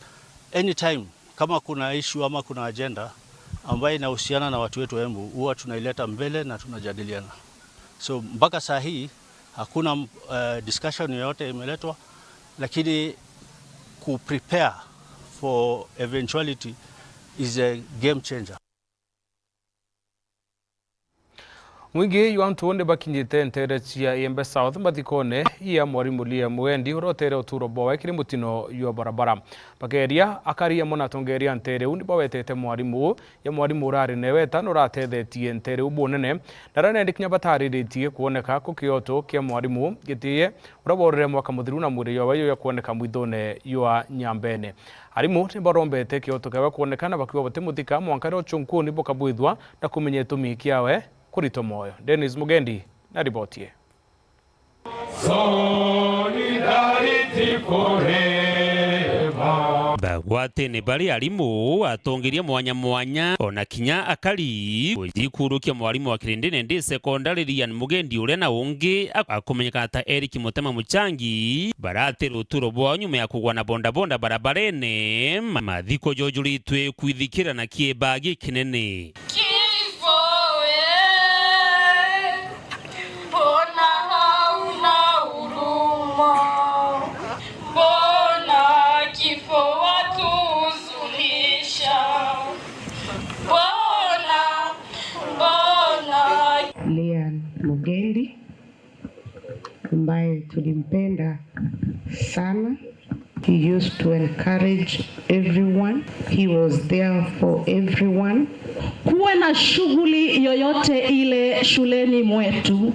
Anytime kama kuna issue ama kuna agenda ambayo inahusiana na watu wetu wa Embu, huwa tunaileta mbele na tunajadiliana. So, mpaka saa hii, hakuna, eh, discussion yoyote imeletwa, lakini ku prepare for eventuality is a game changer. Mwingi jwa antu ni bakinyite nteere cia Iembe South mathikone ya mwarimu Lia Mugendi, uria uteere uturo bwawe kiri mutino jwa barabara. Bakeeria akari amwe na atongeeria a nteere iu ni bawetete mwarimu ya mwarimu urari newe ta nuratethetie nteere iu bunene, na aria nendi kinya batariritie kwoneka ku kioto kia mwarimu Gitiye, uria worire mwaka muthiru na mwiri jwawe juja kwoneka mwithone jwa Nyambene. Arimu ni barombete kioto kiawe kwoneka na bakiuga batimuthika mwanka riria ucunkuni bukabwithwa na kumenya itumi kiawe kuritwa mwoyo. Dennis Mugendi na riboti ii. Solidarity forever. Bagwatene bari arimu, atongeria mwanya mwanya, ona kinya akari, kujikurukia mwarimu wa Kirindine ndi secondary Ryan Mugendi uria na ungi ak-, akumenyekana ta Eric Mutema Muchangi, barate ruturo bwao nyuma ya kugwa na bondabonda barabarene, ma-, mathiko jojuritwe kwithikira na kieba gikinene. Kifo we, mbona hauna huruma? Mbona kifo watuhuzunisha? Mbona, mbona? Lian Mugendi, ambaye tulimpenda sana. He used to encourage everyone. He was there for everyone. Kuwe na shughuli yoyote ile shuleni mwetu,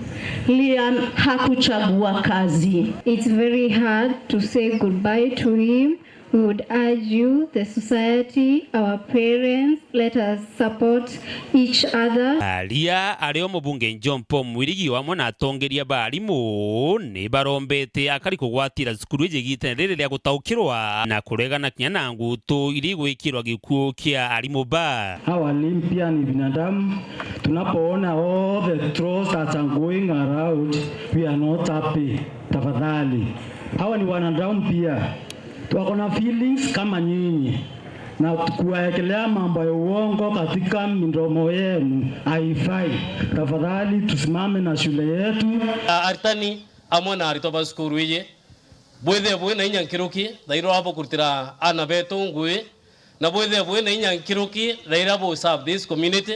Lian hakuchagua kazi. It's very hard to say goodbye to him. We would urge you, the society, our parents, let us support each other. Aria ario mubunge John Paul Mwirigi amwe na atongeria ba arimu ni barombete akari kugwatira cukuru iji igitene riri ria gutaukirwa na kuregana kinya na ngutu iria igwikirwa gikuo kia arimu ba. Hawa walimu pia ni binadamu. Tunapoona all the trolls that are going around, we are not happy. Tafadhali. Hawa ni wanadamu pia. Wako na feelings kama nyinyi, na kuwaekelea mambo ya uongo katika midomo yenu haifai. Tafadhali tusimame na shule yetu. A-, aritani amwe na aritwa ba cukuru iji, bwithie bwina inya nkiruki thaira wa bukurutira aana betu ngui, na bwithie bwina inya nkiruki thaira bu serve this community.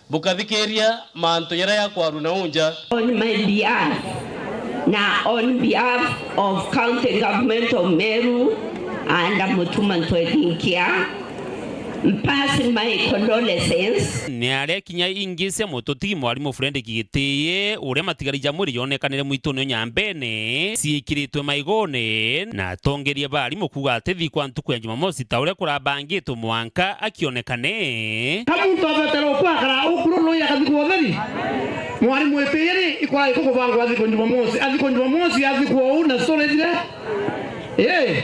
Bukathikiria mantu jaria jakwaruna unja. On my behalf, na on behalf of County Government of Meru and Mutuma Ntwethinkia, pass my condolences. Ni aria kinya ingi cia mututigi mwarimu Fredrick Gitiye, uria matigari ja mwiri jonekanire mwitune o Nyambene, ciikiritwe maigone, na atongeria ba arimu kuuga ati thikwa ntuku ya Jumamosi ta uria kurabangitwe mwanka akionekane. Ka muntu abetera ukwakara ukuru lui akathikwa utheri? Mwarimu itiye ri ikwai kukubangwa athikwa Jumamosi, athikwa Jumamosi, athikwa uu na story ithire? Ii,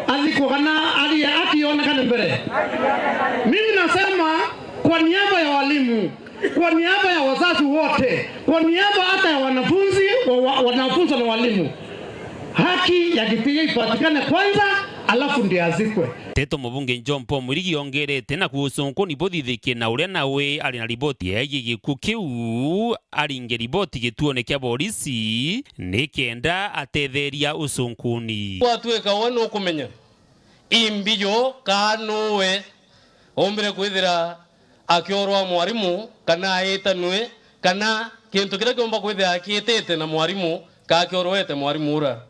athikwa kana arie akionekane mbere? Mimi nasema kwa niaba ya walimu, kwa niaba ya wazazi wote, kwa niaba hata ya wanafunzi, wa, wa, wanafunzi na walimu, haki ya Gitiye ipatikane kwanza, alafu ndio azikwe. Teto mubunge John Paul Mwirigi ongerete na kuucunkuni buthithikie na uria nawe ari na riboti yegie gikuo kiu aringe riboti gituone kia borisi nikenda atetheria ucunkuni. Gwatuika we nukumenya Imbi jo, kaa nuwe umbire kwithira akiorwa mwarimu, kana aitanwe, kana kintu kiria kiumba kwithira akiitite na mwarimu, kaa kiorwete mwarimu ura.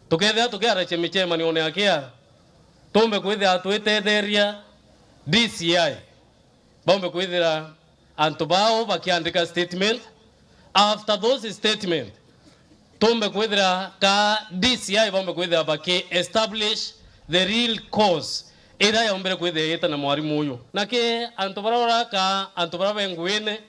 Tukethira tukiaracia micemanione ya kia, tumbe kwithira twitetheria D C I, baumbe kwithira antu bao bakiandika statement. After those statement, tumbe kwithira ka D C I baumbe kwithira baki establish the real cause iria yaumbire kwithira igita na mwarimu uyu. Naki antu baria uraka, antu baria be nguine,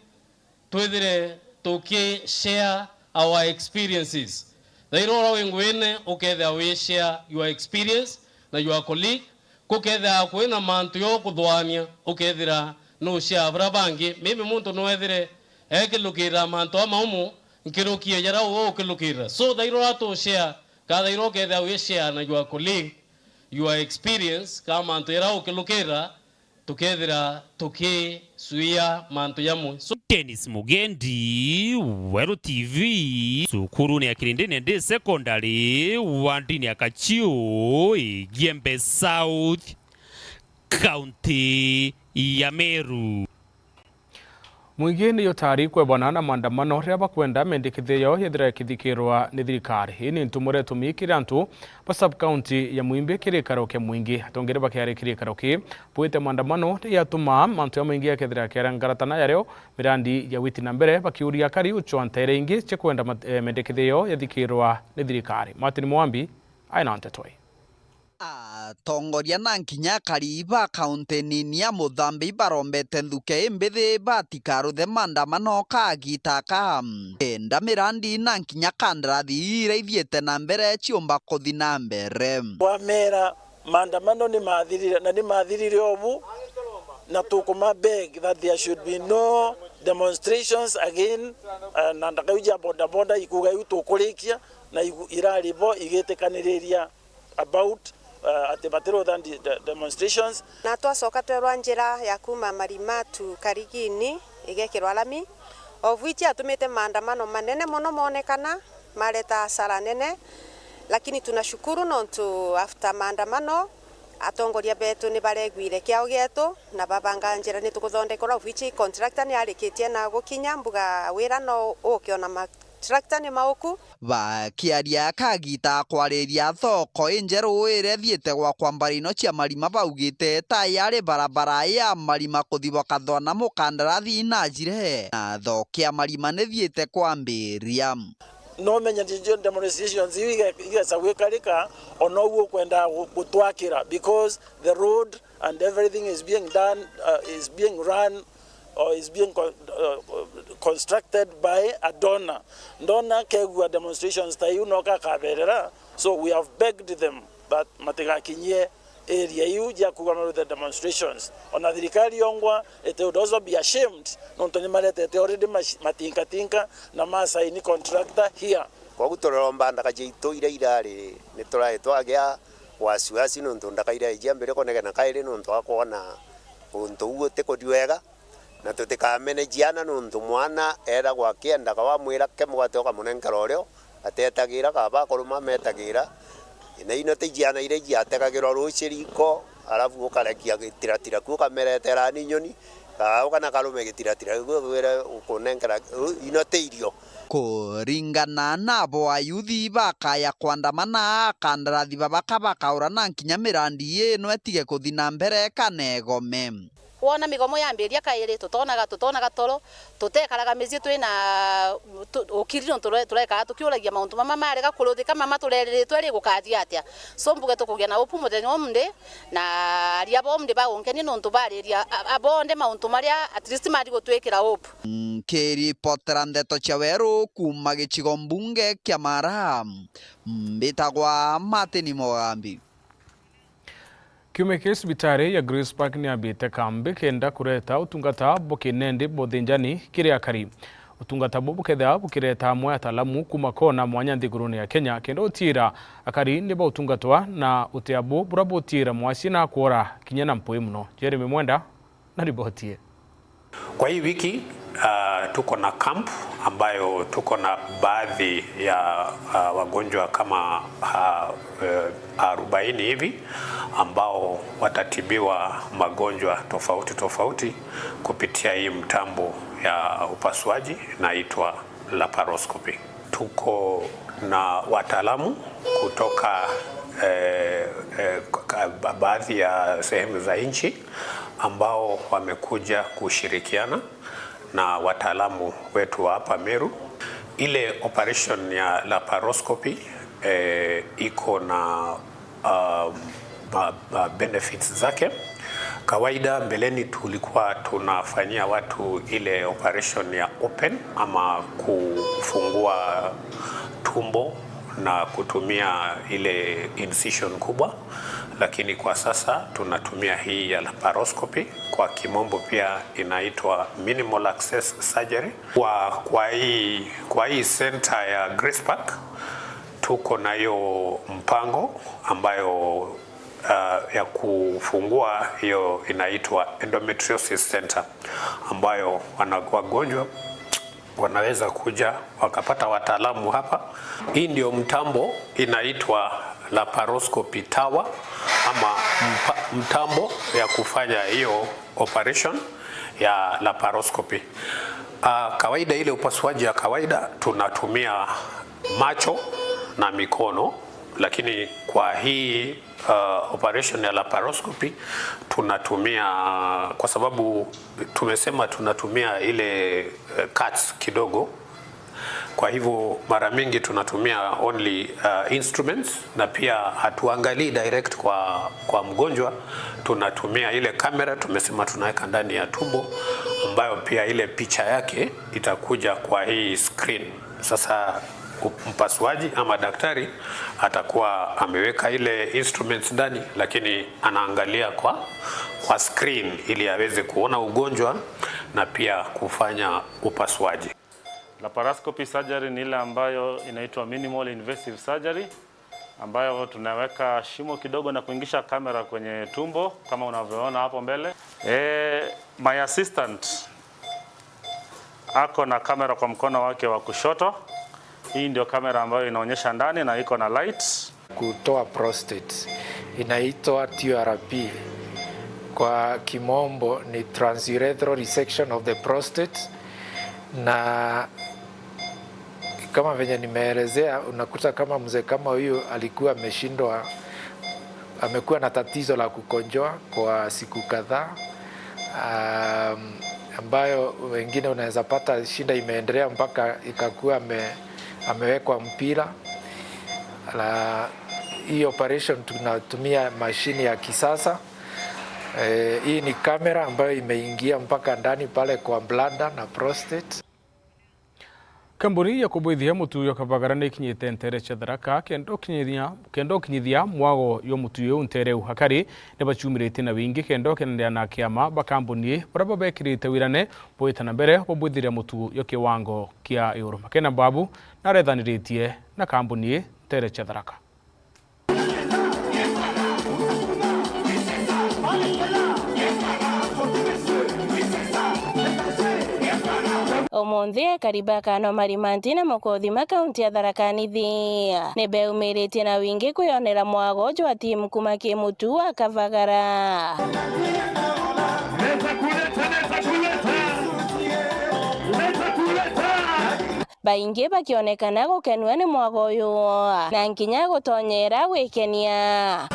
twithire tuki share our experiences. Thaira uria wi nguine ukethira wi share your experience na your colleague, kukethira kwina mantu yo kuthwania, ukethira nu share baria bangi. Maybe muntu nwethire ekilukirira mantu amaumu nkirukie jaria uwe ukilukirira. So thaira uria tu share, ka thaira ukethira wi share na your colleague, your experience, ka mantu jaria ukilukirira, tukethira tukisuia mantu jamwe. So Dennis Mugendi, Weru T V, cukurune ya Kirindini Day Secondary, wandini ya Kachiu, Igembe South, kaunti ya Meru. Mwingi ni utari kwebana na maandamano riria bakwenda mendekithia yao yethira ikithikirwa ni thirikari. Ii ni ntumwa iria itumi kiri antu ba sub county ya Mwimbi kiri gikaro kia Mwingi. Atongeria bakiari kiri gikaro ki bwite maandamano riria yatuma mantu ya Mwingi yakethira yakiarangaratana yario mirandi ya witi na mbere, bakiuria akari ucwa nteere ingi cia kwenda mat-, eh, mendekithia yao yathikirwa ni thirikari. Martin Mwambi aina nteto ii. Atongoria na nkinya akari ba kaunti nini ya Muthambi ibarombete nthuke imbithi batikaruthe maandamano kaagita aka, kenda mirandi na nkinya kandarathi iria ithiite na mbere ciumba kuthi na mbere. Twamera maandamano ni mathirire, na ni mathirire obu, na tukuma beg that there should be no demonstrations again, eh, na ndakau ja bodaboda ikuga iu tukurikia, na igu-, irari bo igitikaniriria about, uh, ati batirutha ndi-, de-, demonstrations. Na twacoka twerwa njira ya kuuma Marima to Karigini igekirwa lami, of which yatumite maandamano manene mono monekana, mareta hasara nene, lakini tunashukuru nontu after maandamano, atongoria betu ni baregwire kiao gietu na babanga njira ni tukuthondekerwa, of which contractor ni arikitie na gukinya mbuga wira no uke ona ma-, tractor ni mauku. Bakiaria kagita kwariria thoko injeru iria ithiite gwa kwambara ino cia Marima, baugite ta yari barabara ya Marima kuthi bakathwa na mukandarathi inajire, na thoko ya Marima ni thiite kwambiria. No menya ndio demonstrations iu ige-, igesa gwikarika, ona uguo ukwenda gu-, gutwakira, because the road and everything is being done, uh, is being run or is being con-, uh, constructed by a donor. Donor kegua demonstrations ta iu no kakaberera, so we have begged them that matigakinyie area iu jia kuga marute demonstrations. Ona thirikari yongwa, it would also be ashamed, nontu ni maretete already mash-, matinkatinka na masaini contractor here. Koguo turaromba ndaka jaitu iria irari, ni turae twagia wasiwasi nontu ndaka iria ijia mbere kunegena kairi nontu akwona untu uu utikuri wega. Na tutikamenejiana nontu mwana eragwa akienda, ka wamwira ke mugate ukamunenkera urio atetagira, kaba akuruma ametagira. Na ino ti jiana iria ijiategagirwa ruuci riko, alafu ukarekia gitiratira ku ukameretera ni nyoni, ka ukana karume gitiratira ku gwire ukunenkera, ino ti irio. Kuringana nabo, ayuthi bakaya kwandamana, akandarathi babaka bakaura na nkinya mirandi ino itige kuthi na mbere kana igome. Wona migomo yambiria kairi, tutonaga, tutonaga toro, tutekaraga micii twina tu-, ukiri nontu ture-, turekaga tukiuragia mauntu mama marega kuruthika, mama tureriritwe ri gukathia atia? So mbuge tukugia na upu muthenya umndi, na aria bomndi bagunkenia nontu bariria a-, a-, bonde mauntu maria at least mari gutwikira upu. Nkiripotera ndeto cia weru kuuma gicigo mbunge kia Mara, mbitagwa Martin Mogambi. Kiumia kii cibitari ya Grace Park niambite kambi kenda kureta utungata bwa kinendi bwa uthinjani kiri akari. Utungata buu bukethira bukireta amwe ataalamu kuuma kona mwanya nthiguruni ya Kenya kenda utiira akari ni bautungatwa na utia buu buria butiira mwasi na kwora kinya na mpui mono. Jeremy Mwenda na riboti ii. Kwa hii wiki, Ah, tuko na camp ambayo tuko na baadhi ya, ah, wagonjwa kama, ah, eh, arobaini hivi ambao watatibiwa magonjwa tofauti tofauti kupitia hii mtambo ya upasuaji inaitwa laparoscopy. Tuko na wataalamu kutoka, eh, eh, ka-, ba-, baadhi ya sehemu za nchi ambao wamekuja kushirikiana na wataalamu wetu wa hapa Meru. Ile operation ya laparoscopy, eh, iko na, um, ba-, ba-, benefits zake. Kawaida mbeleni tulikuwa tunafanyia watu ile operation ya open ama kufungua tumbo na kutumia ile incision kubwa, lakini kwa sasa tunatumia hii ya laparoscopy, kwa kimombo pia inaitwa minimal access surgery. Kwa, kwa hii, kwa hii center ya Grace Park tuko na hiyo mpango ambayo, uh, ya kufungua hiyo inaitwa endometriosis center, ambayo wana-, wagonjwa wanaweza kuja wakapata wataalamu hapa. Hii ndio mtambo inaitwa laparoscopy tower ama mpa-, mtambo ya kufanya hiyo operation ya laparoscopy. Ah, kawaida, ile upasuaji ya kawaida tunatumia macho na mikono, lakini kwa hii, ah, operation ya laparoscopy tunatumia, kwa sababu tumesema tunatumia ile, eh, cuts kidogo. Kwa hivyo mara mingi tunatumia only, uh, instruments, na pia hatuangalii direct kwa, kwa mgonjwa. Tunatumia ile kamera tumesema tunaweka ndani ya tumbo, ambayo pia ile picha yake itakuja kwa hii screen. Sasa u-, mpasuaji ama daktari atakuwa ameweka ile instruments ndani, lakini anaangalia kwa, kwa screen ili aweze kuona ugonjwa na pia kufanya upasuaji. Laparoscopy surgery ni ile ambayo inaitwa minimal invasive surgery, ambayo tunaweka shimo kidogo na kuingisha kamera kwenye tumbo kama unavyoona hapo mbele. Eh, my assistant ako na kamera kwa mkono wake wa kushoto. Hii ndio kamera ambayo inaonyesha ndani na iko na light. Kutoa prostate inaitwa T U R P, kwa kimombo ni transurethral resection of the prostate, na kama venye nimeelezea, unakuta kama mzee kama huyu alikuwa ameshindwa, amekuwa na tatizo la kukojoa kwa siku kadhaa, um, ambayo wengine unaweza pata shida imeendelea mpaka ikakuwa ame-, amewekwa mpira. La, hii operation tunatumia mashini ya kisasa. Eh, hii ni kamera ambayo imeingia mpaka ndani pale kwa bladder na prostate. Kambuni ya kubwithia mutu yo Kavagara ni ikinyite ntere cia Tharaka kenda ukinyithia, kenda ukinyithia mwago yo mutu yo ntere u. Akari ni baciumiritie na wingi kenda ukenanira na kiama ba kambuni baria babekirite wirane bwita na mbere bubwithiria mutu yo kiwango kia iguru. Makena Mbabu narethaniritie na kambuni ntere cia Tharaka. Umunthi ekari ba Kano Marimanti na Mukothima kaunti ya Tharaka Nithi ni beumiritie na wingi kwionera mwago jwa timu kuma Kimutu wa Kavagara. Baingi bakionekana gukenua ni mwago uyu, na nkinya gutonyera gwikenia.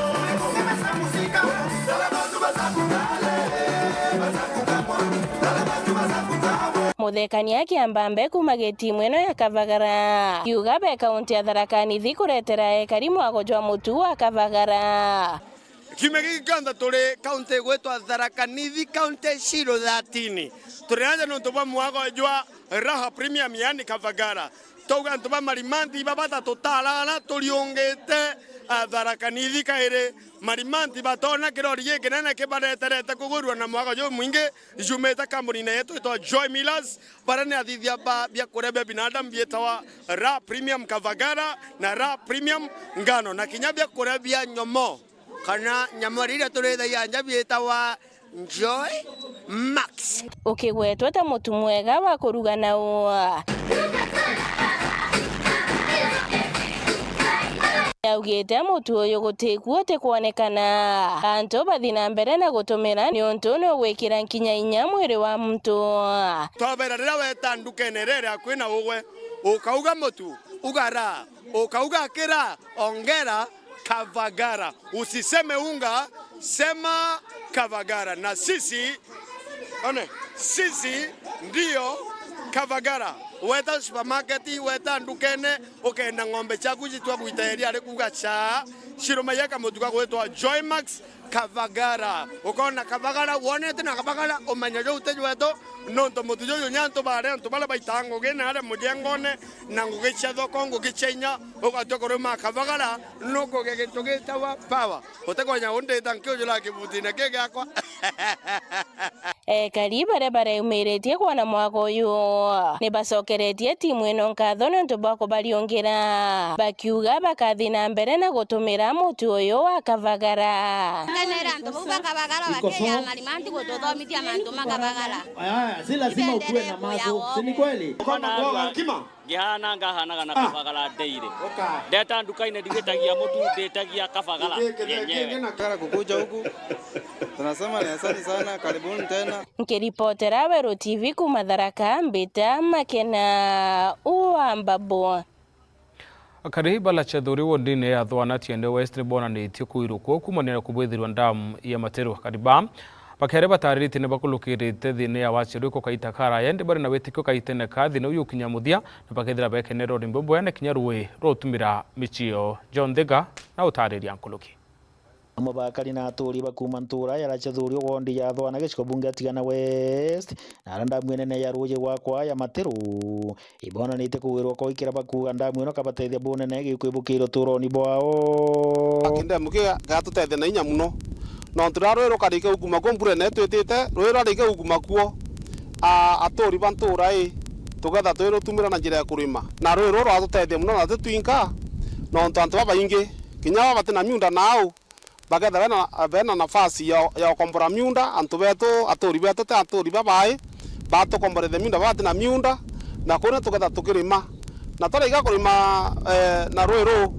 Muthekania Kiambambe kuma gitimu ino ya Kavagara, kiuga be kaunti ya Tharaka Nithi kuretera ekari mwago jwa mutu wa Kavagara. Kiumia giki kionthe turi kaunti igwitwa Tharaka Nithi, kaunti Shiro thirteen. Turi nanja nontu bwa mwago jwa Raha Premium, yani Kavagara. Twauga antu ba Marimanti iba batatu tarara turiungite, ah, Tharaka Nithi kairi. Marimanti batona kirori gikinene kibareterete kugurua na mwago jumwingi jumite kambunine yetu itwa Joy Millers, baria ni athithia ba biakuria bia binadamu bietawa Raha Premium Kavagara na Raha Premium Ngano, na kinya biakuria bia nyomo. Kana nyama iria turithagia nja biitawa Joy Max. Ukigwetwa ta mutu mwega wa kuruga na ua. Augite mutu uyu gutikuo utikwonekana. Antu bathi na mbere na gutumira niuntu nugwikira nkinya inya mwiri wa muntu. Twabera riria weta ndukene iria iri akui na ugwe, ukauga mutu, uga ra, ukauga kira, ongera, kavagara. Usiseme unga, sema kavagara. Na sisi, one, sisi ndio kavagara. Weta supermarket, weta ndukene, ukenda ng'ombe ciaku citwa gwita iria ri kuga cha, cirumagia kamutu ga gwitwa Joymax kavagara. Ukona kavagara, wonete na kavagara, umenya juu ti jwetu, nontu mutu juju ni antu baria, antu baria baitaa ngugi na aria mujengone, na ngugi cia thoko, ngugi cia inya, ugatua kurima kavagara, nukugia gintu gitawa power. Utikonya undita nkiujura kibutine ki giakwa. Ekari baria baraumiritie kwona mwaka uyu ni bacokeretie timu ino nkatho niuntu bwa kubariungira, bakiuga bakathi na mbere na gutumira mutu uyu wa kavagara. Nkenera antu bau ba kavagara bakiya marimanti gututhomithia mantu ma kavagara. Aya, si lazima ukuwe na maso, si ni kweli? Kama mboga kima. Ngihana ngahanaga na kabagara daily. Ndeta nduka-ini ndigitagia mutu, nditagia kabagara yenyewe. Kabagara kukuja huku. Tunasema ni asante sana, karibuni tena. Nkiripotera Weru T V kuuma Tharaka, mbita Makena wa Mbabu. Akari bala Chethuri wodini ya Thwana Tiende West ni bonanitie kuirukwo kuumania na kubwithirwa ndamu ya Materu. Akari ba Bakeere batariritie ni bakulukirite thiini ya wachiru iko kaita karaya, indi bari na witikio kaitene ka thiini uyu ukinya muthia, na bakethira bekenere urimbi bwene kinya rui rwa utumira michio. John Thiga na utariria nkuruki. Amwe bakari na aturi ba kuuma ntura ya Rachethuri wondi ya Thwana giciko bunge ya Tigana West, na aria ndamu inene ya ruuji rwa kwa ya Materu, ibonanitie kugwirwa kwa ikira bakuuga ndamu ino kabatethia bunene gikwibukira uturoni bwao. Kindemu kiu gatutethia na inya muno, nontu riria rui rukarike gukuma kuo mbura ino itwitite, rui rwarike gukuma kuo, a, aturi ba ntura i, tugetha twirutumira na njira ya kurima. Na rui ruru rwatutethia muno na ti twinka, nontu antu babaingi, kinya baba bati na miunda nau, bakethira bena, bena nafasi ya, ya gukombora miunda, antu betu, aturi betu, ti aturi babai, batukomborethia miunda, baba bati na miunda, na kuu ni tuketha tukirima. Na twarika kurima, eh, na rui ruu,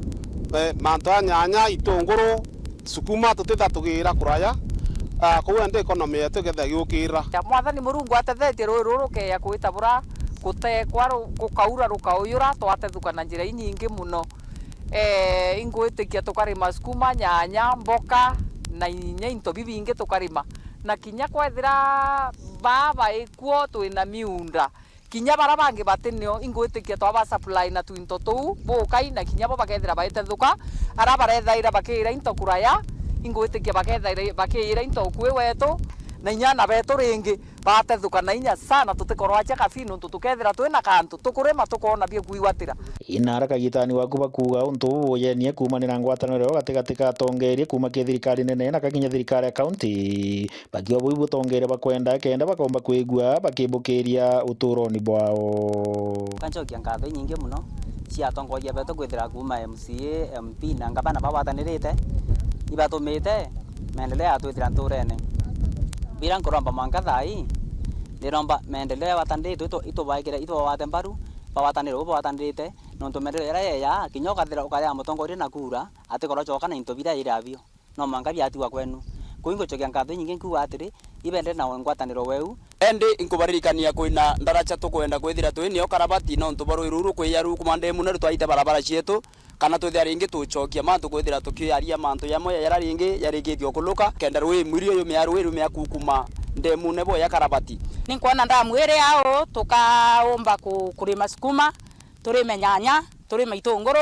eh, mantu ya nyanya, itunguru, sukuma, tutitha tugiira kuraya, ah, kuu indi economy yetu iketha igiukira. Mwathani Murungu atethetie rui ruru rukeya kwita bura gutekwa ru-, gukaura rukauyura, twatethuka na njira inyingi muno. Ee, ingwitikia tukarima sukuma, nyanya, mboka, na inya into bibingi tukarima. Na kinya kwethira baa baikuo twina miunda, kinya bara bangi batinio, ingwitikia twaba supply na twinto tuu bukai, na kinya bo bakethira baitethuka. Ara barethaira bakiira into kuraya, ingwitikia bakethaira bakiira into ukui wetu, na inya ana betu ringi. Batethuka na inya sana, tutikorwa acha kabii nontu tukethira twina kantu tukurima tukoona bia kwigwatira. Inara kagitani waku bakuuga untu buu bujenie kuumanira ngwataniro yo gatigati ka atongeeria kuuma ki thirikari nene na kakinya thirikari ya kaunti, bakiuga buu butongeeria bakwenda kenda bakomba kwigua bakibukiria uturoni bwao. Kanchokia nkatho inyingi muno cia atongoria betu kwithira kuuma M C A, M P na ngavana bagwatanirite, ibatumite maendeleo yatwithira nturene. Bira nkuromba mwanka thaa ii, ndiromba maendeleo yagwatanirite itu-, itubaikire, itubagwate mbaru, bagwatanire uu bagwatanirite, nontu maendeleo jaria jeja, kinya ukathira ukaria mutongoria na kura, atikorwa acoka na into biria iri abio. No mwanka biatigwa kwenu. Kuu ingucokia nkatho inyingi nkiuga atiri, ibendere na ngwataniro weu. Endi inkubaririkania kwina ndaracha tukwenda kwithira twi nio karabati nontu bwa rui ruru kwiya ruu kuma ndemune rutwaite barabara cietu, kana twithira ringi tucokia mantu kwithira tukiaria mantu jamwe jaria ringi jarikithio kuluka, kenda rui mwirio yumia rui rumia kukuma ndemune boya karabati. Ninkwona ndamu iri au tukaumba ku-, kurima sukuma, turime nyanya, turime itunguru,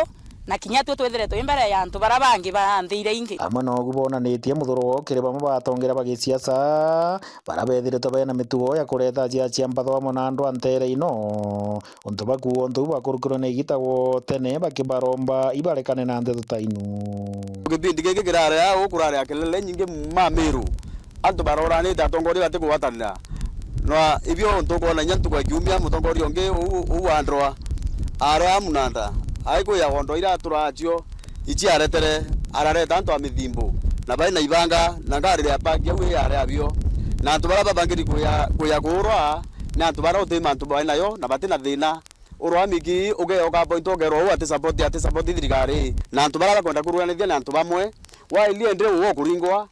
na kinya tui twithire twi mbere ya antu bara bangi ba nthi iria ingi. Amwe nogu bonanitie muthuro wao kiri bamwe ba atongeria ba gisiasa, bara bethiritwe bena mitugo ya kureta aciacia mbatho amwe na andu a nteere ino, untu bakuuga untu buu bakurukirwe na igita gwo tene bakibaromba ibarekane na ndeto ta inu. Gipindi giki kirari au kurari a kelele nyingi ma Miru. Antu baroranite, atongoria batikugwatanira. Na ibio ntukwona inya ntuku ya kiumia, mutongoria ungi uu, uu wa Ndroa, aria munanda, aikwija gondo iria aturaga cio, ici aretere, arareta antu a mithimbu, na bai na ibanga, na ngari ya paki au iyari abio. Na antu baria babangiri kuya, kuya kuurwa, ni antu baria uti mantu bae nayo na bati na thina. Urwa miki ugeoka point ugerwa uu ati support, ati support thirikari. Na antu baria bakwenda kuruganithia ni antu bamwe. Waili ende uu ukuringwa,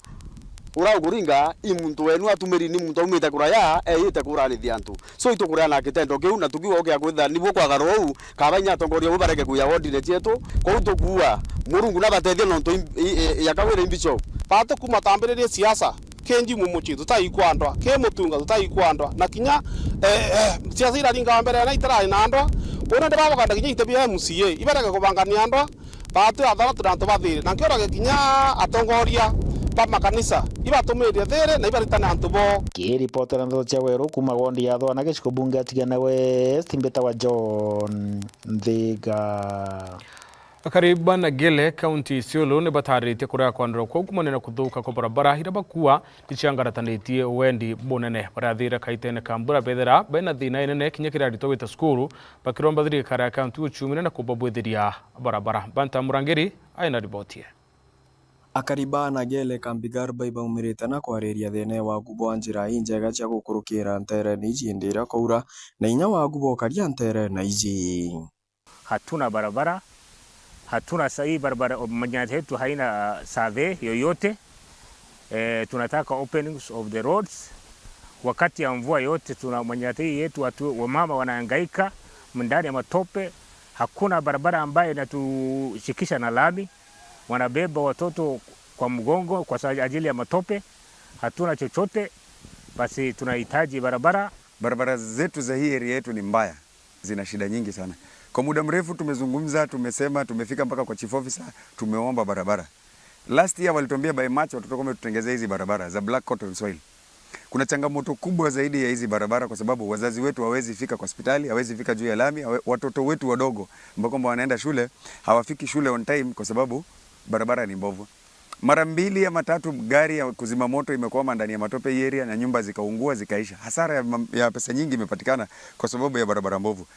ura ukuringa, i muntu wenu atumiri ni muntu aumite kuraya, eyite kuranithia antu. So itukurea na kitendo kiu, na tukiuga ukia kwithira nibuo kwagarura uu, kaba inya atongoria uu bareke kuya wodine cietu, kou tukuua, Murungu nabatethie nontu im-, i-, i-, ya kawira imbicho. Batu kuma tambiririe siasa, ki njimu mucii tutai kwandwa, ki mutunga tutai kwandwa, na kinya, eh, eh, siasa iraringawa mbere na itarari na andwa, uu nandi babaganda kinya ite bia M C A, ibareke kubangania andwa, batu athara turi antu ba thiri, na nkiurage kinya atongoria ba makanisa, ibatumire thiri na ibaritane antu bo. Kiripotera ndeto cia Weru kuma wondi ya Thwana giciko bunge ya Tigania West, mbitawa John Nthiga. Akari ba Nagele, kaunti Isiolo, ni batariritie kurega kwandurwa kwao kumania na kuthuka kwa barabara iria bakua ni ciangarataniritie wendi bunene. Barathire kaitene ka mbura bethira bena thina inene kinya kiria aritwa gwita cukuru, bakiromba thirikari ya kaunti gucumina na kubabwithiria barabara. Banta Murangiri aina riboti ii. Akari ba Nagele Kambi Garba ibaumirite na kwariria thina e wagu bwa njira injega cia gukurukira nteerene iji indi iria kwaura, na inya wagu bwa ukaria nteerene iji. Hatuna barabara, hatuna sa-, hii barabara, manyata yetu haina survey yoyote. Eh, tunataka openings of the roads. Wakati ya mvua yote tuna manyata hii yetu, watu, wamama wanahangaika ndani ya matope. Hakuna barabara ambayo inatushikisha na lami. Wanabeba watoto kwa mgongo kwa sa-, ajili ya matope. Hatuna chochote, basi tunahitaji barabara. Barabara zetu za hii area yetu ni mbaya. Zina shida nyingi sana. Kwa muda mrefu tumezungumza, tumesema, tumefika mpaka kwa chief officer, tumeomba barabara. Last year walituambia by March watakuwa wametutengezea hizi barabara za black cotton soil. Kuna changamoto kubwa zaidi ya hizi barabara kwa sababu wazazi wetu hawezi fika kwa hospitali, hawezi fika juu ya lami, hawe-, watoto wetu wadogo ambao kwamba wanaenda shule, hawafiki shule on time kwa sababu barabara ni mbovu. Mara mbili ama tatu gari ya kuzima moto imekwama ndani ya matope hii area na nyumba zikaungua zikaisha. Hasara ya mam-, ya pesa nyingi imepatikana kwa sababu ya barabara mbovu.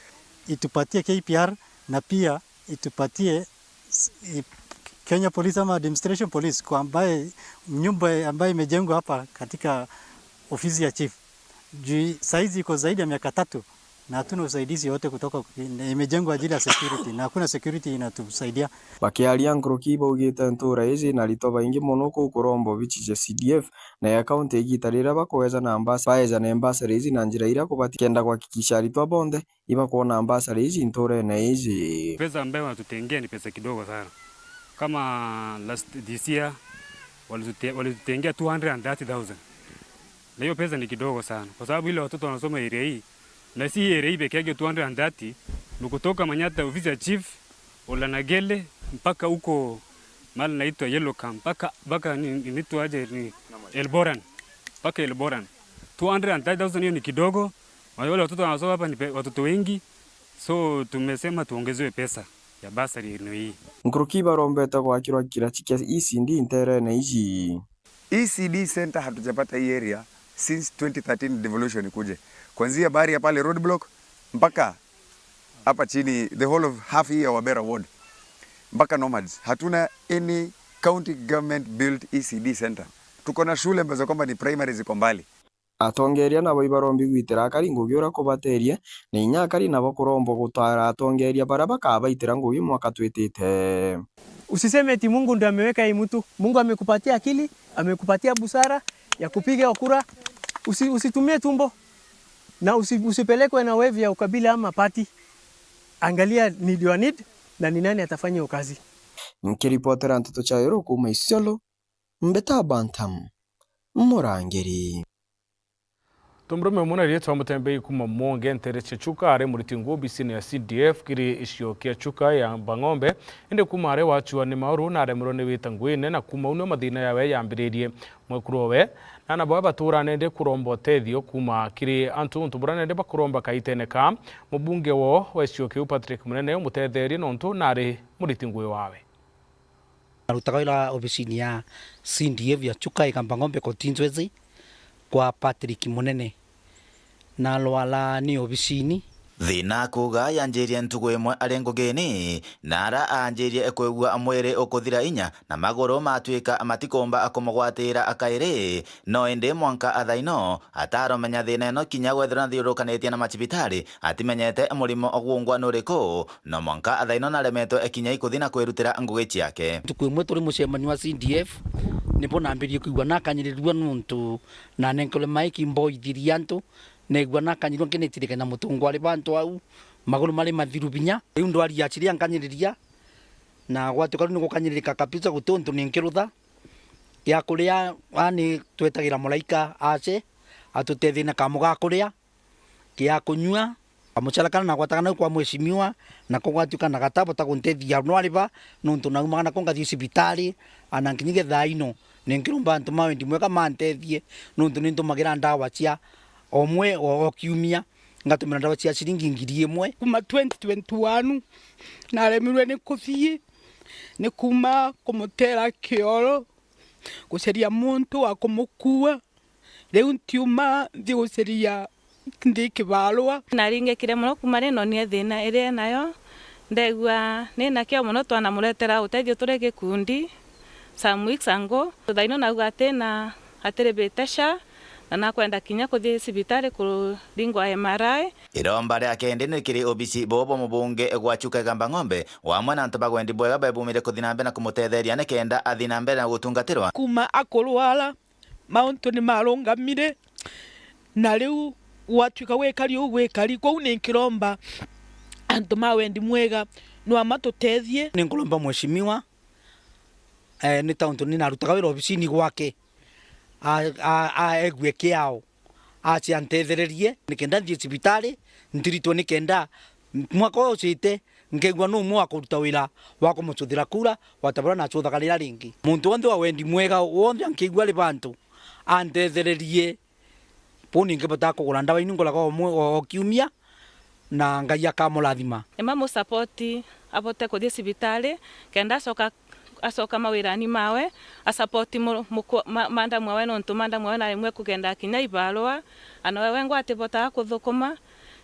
Itupatie K P R na pia itupatie s-, i-, Kenya Police ama Administration Police kwa ambaye nyumba ambayo imejengwa hapa katika ofisi ya chief. Juu saizi iko zaidi ya miaka tatu na hatuna usaidizi wote kutoka, imejengwa ajili ya security na hakuna security inatusaidia. Bakiaria nkuruki ibaugite ntura iji na aritwa baingi mono kuu kuromba obici cia C D F na ya kaunti igita riria bakwejana mbasa, baejane mbasari iji na njira iria kubati kenda kuhakikisha aritwa bonthe ibakwona mbasari iji nturene iji. Pesa ambayo wanatutengia ni pesa kidogo sana. Kama last, this year, walitute-, walitutengea two hundred and thirty thousand. Na hiyo pesa ni kidogo sana, kwa sababu ile watoto wanasoma area hii, na si area hii peke yake, two hundred and thirty, ni kutoka Manyata, ofisi ya chief, Olanagele, mpaka huko mahali naitwa Yellow Camp, mpaka, mpaka ni, inaitwa aje, ni Elboran, mpaka Elboran. Two hundred and thirty thousand, hiyo ni kidogo. Wale watoto wanasoma hapa ni pe-, watoto wengi, so tumesema tuongezewe pesa ya bursary eneo hii. Nkuruki barombete gwakirwa kirati kia E C D nterene iji. E C D center hatujapata hii area since twenty thirteen devolution ikuje. Kuanzia bahari ya pale roadblock mpaka hapa chini, the whole of half hii ya Wabera ward, mpaka Nomads. Hatuna any county government built E C D center. Tuko na shule ambazo kwamba ni primary ziko mbali. Atongeria nabo ibarombi gwitira akari ngugi uria kubaterie, na inya akari nabo kurombwa gutwara atongeria baria bakabaitira ngugi mwaka twitite. Usiseme eti Mungu ndio ameweka hii mtu. Mungu amekupatia akili, amekupatia busara ya kupiga kura. Usi-, usitumie tumbo na usi-, usipelekwe na wave ya ukabila ama party. Angalia need your need na ni nani atafanya hiyo kazi. Nkiripotera nteto cia Weru kuuma Isiolo, Mbeta Bantam, Murangiri. Tomurume umwe na riitwa Mutembei kuuma Mwonge, ntere cia Chuka, ari muriti ngugi obisine ya C D F kiri icio kia Chuka ya Mbang'ombe, indi kuuma ari wachua ni mauru na aremerwe ni wita nguine, na kuuma u nio mathina yawe yambiririe. Mwekuru owe na ana bawe baturane ndi kuromba utethio kuuma kiri antu untu buria nende bakuromba kaitene ka mubunge woo wa icio kiu Patrick Munene umutetherie nontu nari muriti ngugi wawe. Narutaga wira obisini ya C D F ya Chuka Igamba Ng'ombe constituency kwa Patrick Munene. Narwara ni obisini, Thina kuuga yanjirie ntugu imwe ari ngugini, na ara aanjirie kwigua mwiri ukuthira inya na maguru matuika matikumba kumugwatira kairi, no indi mwanka thaa ino ataromenya thina ino kinya gwethirwa nathiurukanitie na macibitari atimenyete murimo gwungwa nuriku, no mwanka thaa ino naremetwe kinya ikuthi na kwirutira ngugi ciake. Ntuku imwe turi mucemanio wa C D F, nibo nambirie kwigua nakanyirirua nuntu nanenkerwe maiki mboithirie antu, neigua nakanyirua nkinitirikania mutungu ari bantu au, maguru mari mathiru binya. Riu ndwari yaciria nkanyiriria, na gwatuika riu ni gukanyiririka kabisa, guti untu ni nkirutha. Ya kuria, ani twetagira muraika ace atutethie na kamu ga kuria, kia kunyua, kamucera kana nagwataga nau kwa mheshimiwa, nako gwatuika na gatabota kuntethia no ariba, nuntu naumaga nako ngathii cibitari, ana nkinyigia thaa ino, ni nkiromba antu ma wendi mwega mantethie, nuntu ni ntumagira ndawa cia omwe o, o kiumia, ngatumira ndawa cia ciringi ngiri imwe. Kuma twenty twenty-one, naremirwe ni kuthii, ni kuma kumutera kioro, gucaria muntu wa kumukua. Riu ntiuma nthi gucaria nthi kibarua. Naringikire mono kuma ri nonire thina iria enayo, ndegua ni na kio mono, twanamuretera utethio turi gikundi some weeks ago. Thaa ino nauga atina, atiribite SHA, na nakwenda kinya kuthii cibitari kuringwa M R I. Iromba ria kendi ni kiri obisi bo bwa mubunge gwa Chuka Igamba Ng'ombe, wamwe na antu ba wendi bwega bebumire kuthi na mbere na kumutetheria nikenda athi na mbere na gutungatirwa. Kuma akurwara, mauntu ni marungamire, na riu gwatuika gwikari uu gwikari. Kwou ni nkiromba antu ma wendi mwega no amatutethie. Ni nkuromba mheshimiwa, eh, ni ta untu ni narutaga wira obisini gwake, a, a, a, egue kiao, acie antethererie nikenda nthie cibitari, ntiritwe nikenda mwaka uyu ucite nkeigua nu umwe wa kuruta wira wa kumucuthira kura, gwata buria nacuthaga riria ringi. Muntu wonthe wa wendi mwega, wonthe ankeigua ari bantu, antethererie. Buu ni nkibotaga kugura ndawa inu nguraga o mwe-, o, o kiumia, na Ngai akamurathima. Ni mamusapoti abote kuthii cibitari, kenda acoka, acoka mawirani mawe, asapoti mu-, mukwa-, ma-, mandamu awe, nontu mandamu awe narimwe kugenda kinya ibarua, ana wewe ngo atibotaga kuthukuma.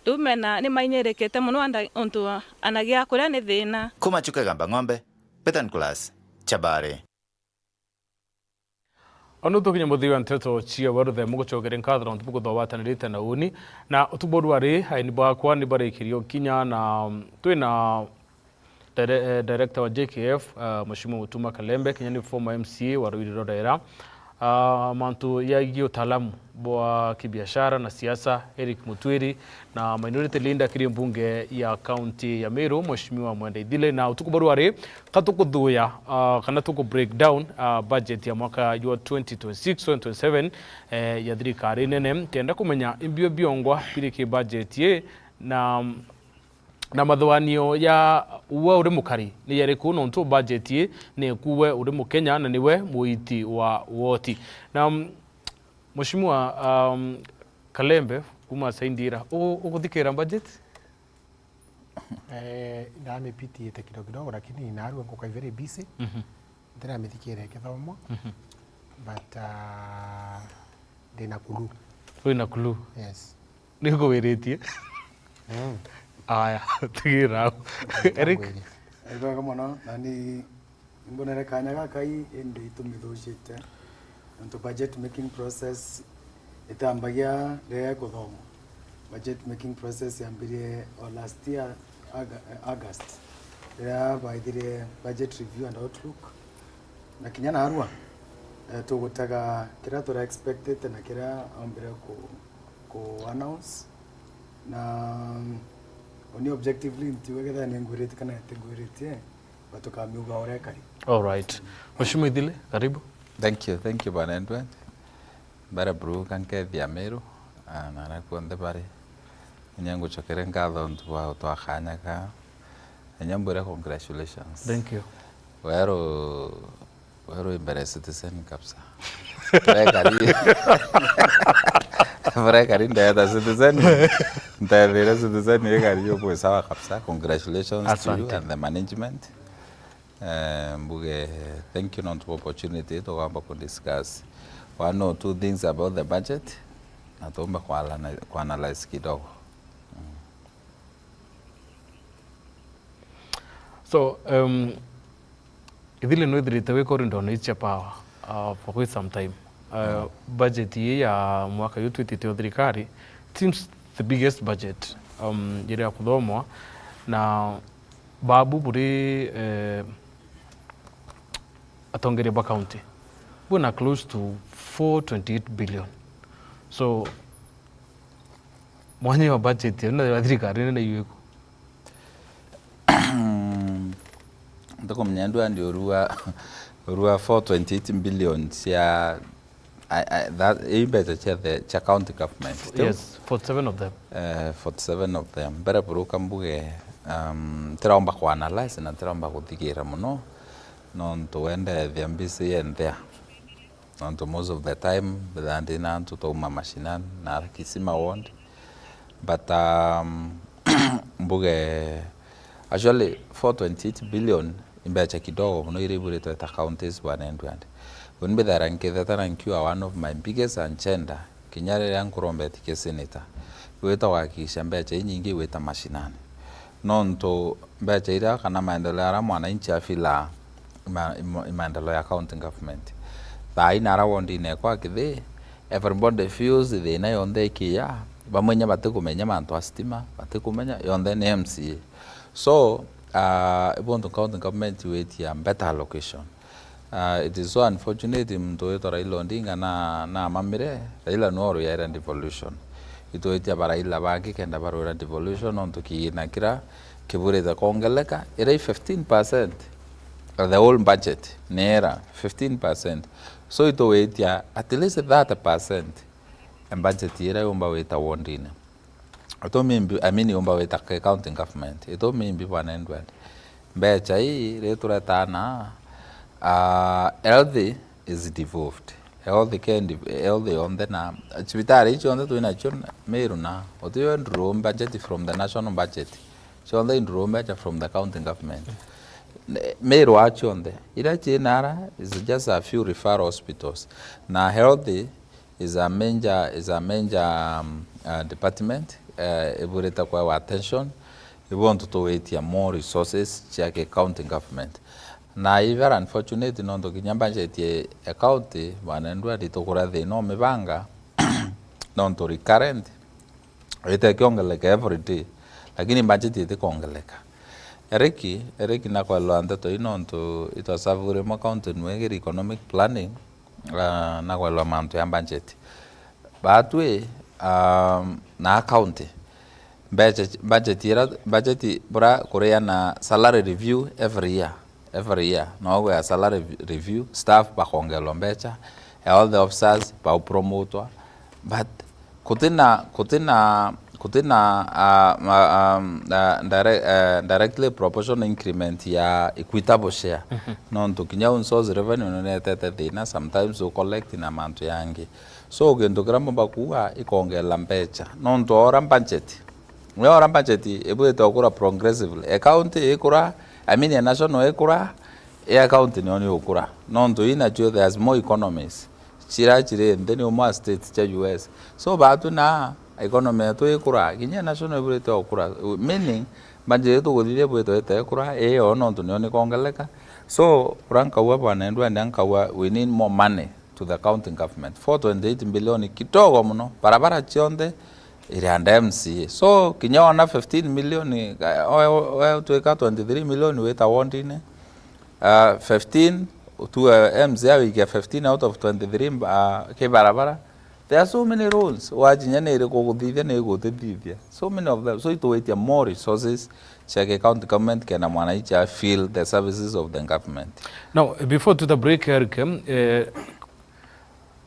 Riu mena, ni mainyirikite mono anda-, untu anagia kuria ni thina. Kuma Chuka Igamba Ng'ombe, Peter Nicholas, Chabari. Onu tukinya muthia wa nteto cia weru, themu gucokere nkatho na untu bukuthobatanirite na uni. Na utuku bwa rwari, aini bwakwa ni barikirio kinya na, mm, twina dire-, eh, director wa J K F, ah, Mheshimiwa Mutuma Kalembe, kinya ni former M C A wa Ruiri Rorera. Ah, mantu yaigie utaalamu bwa kibiashara na siasa, Eric Mutwiri, na minority leader kiri mbunge ya kaunti ya Meru, Mheshimiwa Mwenda Ithile. Na utuku bwa rwari, ka tukuthuya, ah, kana tuku break down, ah, budget ya mwaka jwa twenty twenty-six, twenty twenty-seven, eh, ya thirikari nene, kenda kumenya imbio biongwa biri ki budget ii, na, na mathuganio ya we uri mukari ni yariku, nontu budget ii ni ku we uri Mukenya na niwe muiti wa woti. Na, mm, Mheshimiwa, um, Kalembe, kuma Saindira, u-, ukuthikira budget? Eh, ndamipitiite kidogo kidogo, lakini narua nguka very busy. Mhm. Ndiramithikiire ikithomwa. Mhm. But, ah, ndina clue. Wina clue? Yes. Ni kuwiritie? Mm. Aya, tigira au. Eric? Ndagwiri. Ibwega mono, na ni Imbonere kanya gaka i, indi itumithucite. Nontu budget making process itambagia riria ikuthomwa. Budget making process yambirie o last year, Aga-, August, riria baithirie budget review and outlook. Na kinya narua, eh, tugutega kiria tura expectete na kiria ombire ku, ku announce. Na, mm, uni objectively ntiuga kethira ningwirite kana ntingwirite. Batukamiuga uria ikari. All right. Mheshimiwa Ithile, karibu. Thank you, thank you, Bwana Edward. Mbere buru kankethia Meru, ah, na aria kuonthe bari. Inya ngucokere nkatho nontu bwa utwa kanya ka. Inya mbwire congratulations. Thank you. Weru, weru imbere citizen kabisa. Burekari, burekari ndeta citizen. Ntethire citizen ikari yo kwi sawa kabisa. Congratulations to you. Asante. And the management. Eh, mbuge thank you nontu bwa opportunity tugamba ku discuss one or two things about the budget, na tuumba kualana-, kuanalyze kidogo. Mm. So, um, ithili nwithirite wi corridor na icia power, uh, for quite some time. Uh, budget ii ya mwaka yu twitite o thirikari, seems the biggest budget, um, iria ya kuthomwa, na babu buri, eh, atongeria ba county buna close to four twenty-eight billion. So, mwanya wa budget ino ya thirikari nene iwiku? Ntukumenya ndua ndi urua, urua four twenty-eight billion cia, I, I, that, i mbeca cia the, cia county government, tu? Yes, forty-seven of them. Eh, forty-seven of them. Mbere buruka mbuge, um, ntiraumba ku analyze na ntiraumba kuthigira muno, nontu wendethia mbisi yenthea. Nontu most of the time, mbithaa ndi na antu twauma mashinani, na Kisima ward. But, um, mbuge, actually, four twenty-eight billion i mbeca kidogo muno iria iburitwe ta counties, bwana Edward. Uni mbithaira nkitheta na nkiuga one of my biggest agenda, kinya riria nkurombeti ki senator, gwita kuhakikisha mbeca inyingi igwita mashinani. Nontu mbeca iria kana maendeleo aria mwananchi afilaa, ma-, i ma-, i maendeleo ya county government. Thaa ii nara wondine ekwa Kithii, everybody feels thina yonthe ikiya, bamwe inya batikumenya mantu a stima, batikumenya, yonthe ni M C A. So, ah, ibontu county government iwitia better allocation. Ah, it is so unfortunate, muntu witwa Raila Odinga na, na amamire, Raila nwe uruyaire devolution. Itwitia ba Raila bangi kenda barwira devolution, nontu kiina kira kiburite kwongeleka, ira i fifteen percent of the whole budget, ni ira fifteen percent. So itwitia at least thirty percent ya budget ira yumba wita wondine. Itumi imbi, I mean, yumba wita ke county government. Itumi imbi, bwana Edward. Mbeca ii ri turetaa na, ah, health is devolved. Health ke dev-, health yonthe na cibitari ici cionthe twinacio na Meru na, utiyo draw budget from the national budget. Cionthe i draw mbeca from the county government. Ne-, Meru a cionthe. Ira ciinara is just a few referral hospitals. Na health is a major, is a major, um, uh, department, uh, iburite kwewa attention, ibontu tuwitia more resources cia ki county government. Na i very unfortunate nontu kinya budget ya county, bwana Edward, itukura thina umibanga, nontu recurrent, itekiongeleka every day, lakini budget itikongeleka. Eriki, Eriki nakwelwa nteto ii nontu itwasavure mwa county nwegere economic planning, ah, na kwelwa mantu ya budget. Batwi, um, na county, mbeca, budget ira, budget bura kuria na salary review every year, every year. No gwe salary review, staff bakongelwa mbeca, all the officers baupromotwa, but kutina, kutina, kutina, ah, ma-, um, ah, dire-, eh, directly proportional increment ya equitable share. Mhm. Nontu kinya unsource revenue nonetete thina, sometimes u collect na mantu yangi. So, gintu kiria mbumba kuuga, ikongela mbeca. Nontu ora budget, we ora budget ibwite ukura progressively. E county ikura, I mean, e national ikura, e county nio ni ukura. Nontu inacio there's more economies. Cira ciri nthi ni umwe a states cia U S. So, batu na economy yetu ikura, kinya national ibwite ukura. Meaning, budget yetu guthithia ibwite ite ikura, iyo nontu nio ni kongeleka. So, ura nkauga bwana Edward, nkauga we need more money to the county government. Four twenty-eight billion kidogo muno. Barabara cionthe iri under M C A. So, kinya ona fifteen million, eh, we, we, we utwika twenty-three million wita wondine. Uh, fifteen, tu, uh, M C A wikia fifteen out of twenty-three, uh, ki barabara. There are so many roads. Wachinya ni iriku guthithia, ni igutithithia. So many of them. So ituwitia more resources cia ki county government kenda mwananchi a feel the services of the government. Now, before to the break, Eric, eh,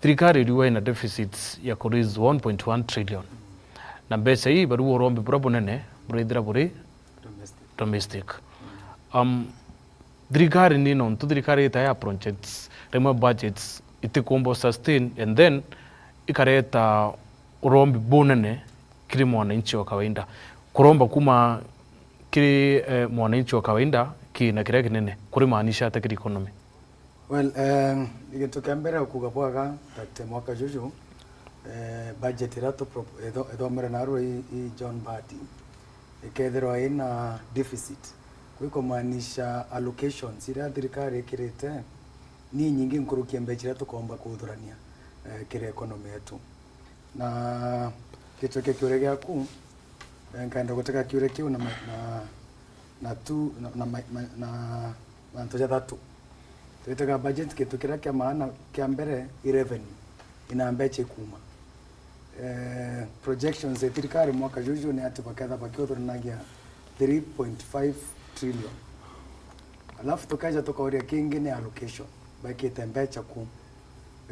thirikari iriuga ina deficits ya ku raise one point one trillion. Na mbeca ii, bariuga urombi buria bunene buraithira buri domestic. Um, thirikari ni nontu thirikari ita ya projects, rimwe budgets itikumba sustain, and then ikareta urombi bunene kiri mwananchi wa kawaida. Kuromba kuma kiri, eh, mwananchi wa kawaida kina kiria kinene kuri maanisha ata kiri economy? Well, eh, gintu kia mbere ukuga bwaga that mwaka juju, eh, budget iria tu pro-, itho-, ithomere narua i, i John Mbadi, ikethirwa ina deficit. Kwi kumaanisha allocations iria thirikari ikirite ni nyingi nkuruki ya mbeca iria tukomba kuthurania, eh, kiri economy yetu. Na gicokia kiuria giaku, eh, nkaenda gutega kiuria kiu na ma-, na, na tu, na, na ma-, ma-, na mantu jathatu. Twitega budget, gintu kiria kia maana kia mbere i revenue, ina mbeca ikuuma. Eh, projections ya thirikari mwaka juju ni ati baketha bakiuthuranagia three point five trillion. Alafu tukeja tukauria kingi ni allocation, baikite mbeca ku,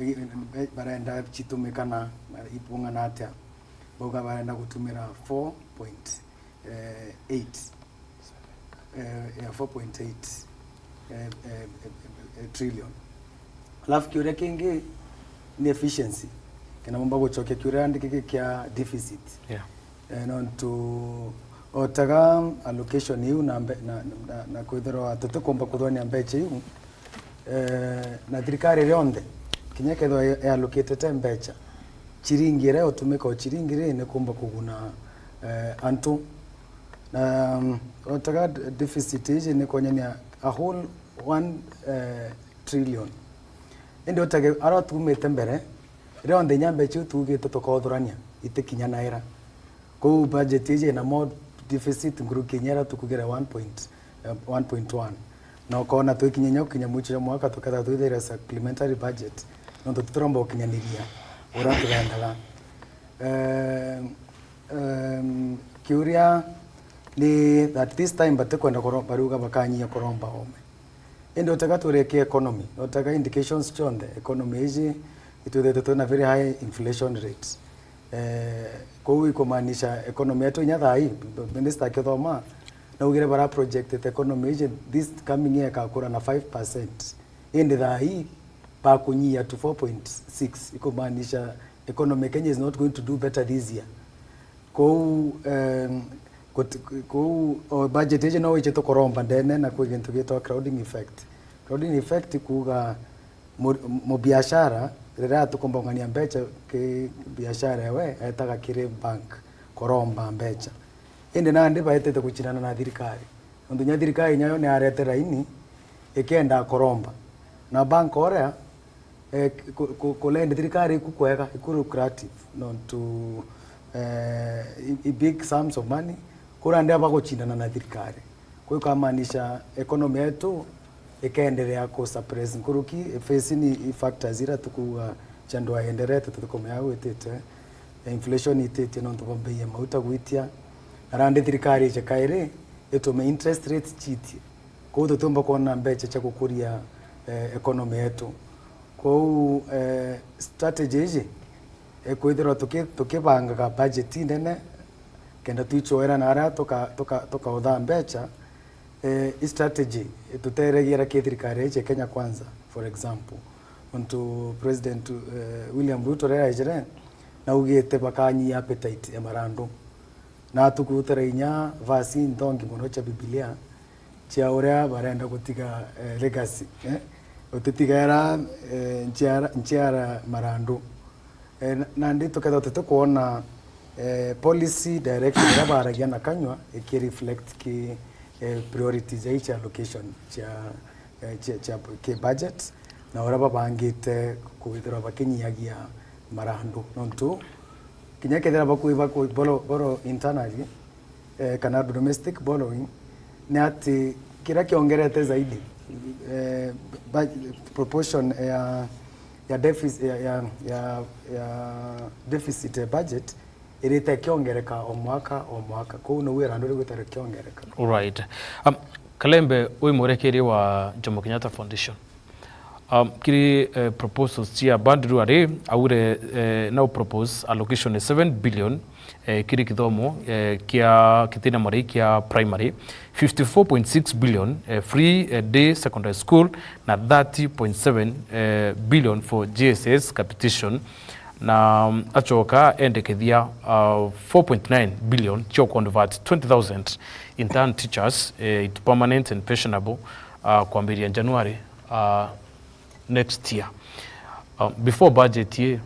i-, i-, barenda citumikana, ibung'ana atia? Bauga barenda gutumira four point eight, eh, ya four point eight, eh, eh, eh, eh, trillion. Alafu kiuria kingi ni efficiency. Kena mumba gucokia kiuria ndi giki kia deficit. Yeah. Eh, nontu otaga allocation iu na mbe-, na, na, na kwithirwa tutikumba kuthwania mbeca iu, eh, na thirikari rionthe, kinya kethirwa e-, eallocatete mbeca, chiringi iria utumika o chiringi ri ni kumba kuguna, eh, antu. Na, mm, otaga d-, deficit iji ni kuonyania a whole one, eh, trillion. Indi otage aria tuumite mbere, rionthe inya mbeca iu tuugite tukothurania, itikinyanaira. Kou budget iji ina more deficit nkuruki inya iria tukugire one point, eh, one point one. Na ukoona twikinya inya gukinya mwicho jwa mwaka, tukethira twithiire supplementary budget, nontu tutiromba gukinyaniria uria turendaga. Ehm, ehm, kiuria ni that this time batikwenda kuro-, bariuga bakanyia kuromba oome. Indi utega turie ki economy, utega indications cionthe, economy iji itwithite twina very high inflation rate. Eh, kou ikumaanisha economy yetu inya thaa ii, minister akithoma, naugire bara projected economy iji this coming year ikakura na five percent. Indi thaa ii bakunyia to four point six, ikumaanisha economy Kenya is not going to do better this year. Kou, em, gut-, kou, o, budget iji no iji tukuromba ndene na kwi gintu gitwa crowding effect. Crowding effect kuuga mu-, mubiashara, riria atukomba kung'ania mbeca ki biashara ewe, etaga kiri bank kuromba mbeca. Indi nandi baetete gucindana na thirikari. Nontu inya thirikari inya yo ni arete raini, ikenda kuromba. Na bank uria, eh, ku-, ku-, ku-lend thirikari iku kwega, iku lucrative, nontu, eh, i, i big sums of money, kura ndia bagucindana na thirikari. Kwa hiyo ikamaanisha economy yetu ikaendelea ku suppress nkuruki, facing i factors iria tukuuga cia ndwaa yenderete, tuthukuma ya gwitite, inflation ititie nontu bwa mbei ya mauta gwitia, na randi thirikari ije kairi itume interest rates ciitie. Kou tutiumba kwona mbeca cia gukuria, eh, economy yetu. Kou, eh, strategy iji, eh, kwithirwa tuki-, tukibangaga budget nene, kenda twichoera na aria tuka-, tuka-, tukautha mbeca, eh, i strategy ituteregiera ki thirikari iji Kenya Kwanza, for example. Nontu President, eh, William Ruto riria aijire, naugite bakanyia appetite ya marandu. Na atukutira inya verse inthongi mono cia Bibilia cia uria barenda gutiga, eh, legacy, eh? Utitigaira, eh, nchiara, nchiara marandu. Eh, na, nandi tukethirwa tutikwona, eh, policy direction iria baragia na kanywa iki reflect ki, eh, priorities jai cia allocation cia, eh, cia, cia ki budget, na uria babangite kwithirwa bakinyiagia marandu. Nontu kinya kethira bakui baku borrow, borrow internally, eh, kana domestic borrowing, ni ati kiria kiongerete zaidi, eh, ba-, proportion ya, ya defic-, ya, ya, ya, ya deficit ya budget irite ikiongereka o mwaka o mwaka. Kou nou irandu rigwita rikiongereka. Alright. Um, Kalembe, wi murekeria wa Jomo Kenyatta Foundation. Um, kiri, eh, proposals cia Badru ari, aure, eh, now propose allocation ya seven billion, eh, kiri kithomo, eh, kia kitina marii kia primary, fifty-four point six billion, eh, free, eh, day secondary school, na thirty point seven, eh, billion for J S S capitation. Na, um, acoka endekethia, uh, four point nine billion cio convert twenty thousand intern teachers, eh, into permanent and pensionable, uh, kwambiria January, uh, next year. Uh, before budget ii,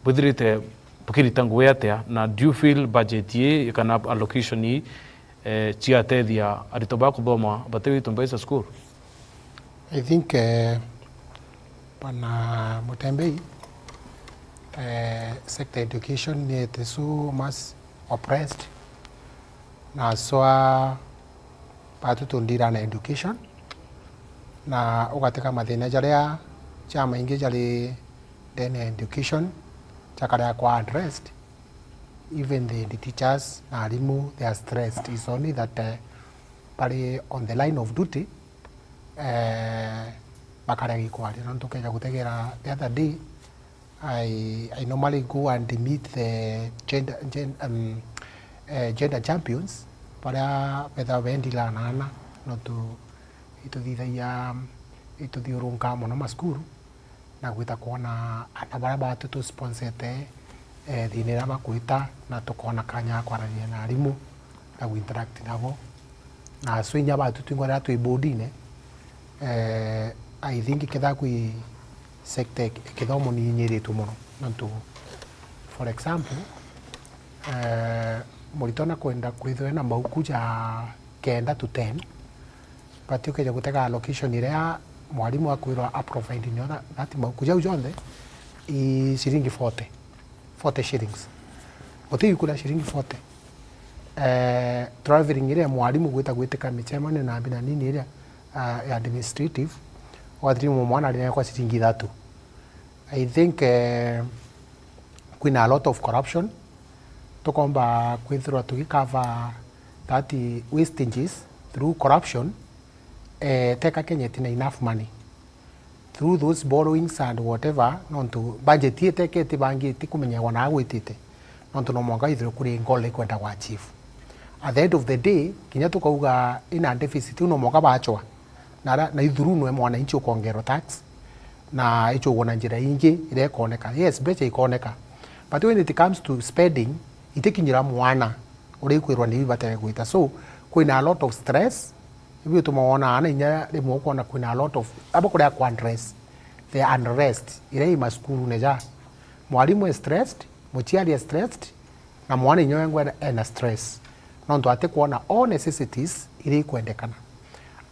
bwithirite bukirita ngugi atia, na do you feel budget ii kana allocation ii, eh, ciatethia aritwa ba kuthoma bati gwitwa Mbaisa School? I think, eh, Bwana Mutembei, eh, sector education ni it is so much oppressed, na aswa batu tundira na education, na ugateka mathina jaria jamaingi jari ndene ya education jakarea kwa addressed. Even the, the teachers na arimu, they are stressed. It's only that, eh, bari on the line of duty, eh, bakarega ikwaria. Nontu ukeja gutegera the other day, I, I normally go and meet the gender, gen-, um, eh, gender champions, baria bethawa bendila na ana, nontu ituthithagia, ituthiurunkaa mono masukuru, na gwita kwona ana baria batu tusponsete, eh, thina iria bakwita, na tukona kanya ga kwaraniria na arimu na guinteract nabo. Na aswa inya batu twingwa riria twi boardine, eh, I think kethaa kwi sector ya kithomo ni inyiritwe mono. Nontu, for example, eh, muritwa na kwenda kwithirwa na mauku ja kenda to ten, but ukeja gutega allocation iria mwarimu akwirwa a provide nio tha-, that mauku jau jonthe i ciringi forty, forty shillings. Guti iku ria ciringi forty. Eh, travelling iria mwarimu gwita gwitika micemanio na mbina nini iria, ah, ya administrative, ugathiri mwana arinegwa ciringi ithatu. I think, eh, kwina a lot of corruption. Tukomba kwithirwa tugikava that wastages through corruption, eh, teka Kenya itina enough money through those borrowings and whatever, nontu budget iteketi bangi itikumenyagwa na gwitite, nontu no mwanka ithirwe kuri ngole ikwenda gwa achieve. At the end of the day, kinya tukauga ina deficit, no mwanka bachwa na, na ithuru nwe mwananchi ukongerwa tax, na ichugwa na njira ingi iria ikoneka. Yes, mbecha ikoneka, but when it comes to spending, itikinyira mwana uria ikwirwa ni ibatere gwita. So, kwina a lot of stress, ibi utuma wona ana inya rimwe ukona kwina a lot of, aba kuria kwa address the unrest iria i macukurune ja mwarimu e stressed, muciari e stressed, na mwana inya wengwa ena, ena stress, nontu atikwona all necessities iria ikwendekana.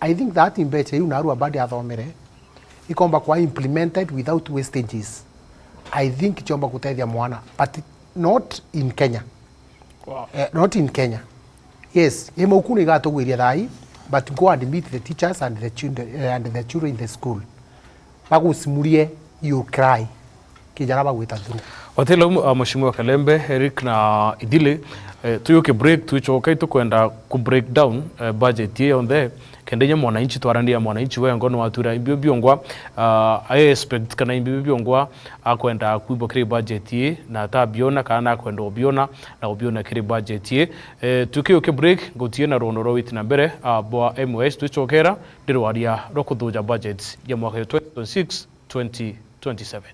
I think that mbecha iu narua badi athomere ikomba kwa implemented without wastages. I think ciomba gutethia mwana, but not in Kenya. Wow. Eh, not in Kenya. Yes, i mauku ni igatugwiria thai, but go and meet the teachers and the children, eh, and the children in the school. Bagusimurie, you cry. Kijana bagwita through. Otelo, uh, Mheshimiwa Kalembe, Eric na Idhili, eh, tuyuke break, tuicoka itukwenda ku break down, eh, budget ii yonthe, kenda inya mwananchi, twaraniria mwananchi wengo no atwira imbio biongwa, uh, I expect kana imbio biongwa akwenda kwibwa kiri budget ii, na atabiona kana akwenda ubiona na ubiona kiri budget ii. Eh, tukiuke break, ngutie na rwono rwa witi na mbere, uh, bwa M Y S twicokera, ndirwaria rwa kuthuja budget ya mwaka ya twenty twenty-six, twenty twenty-seven.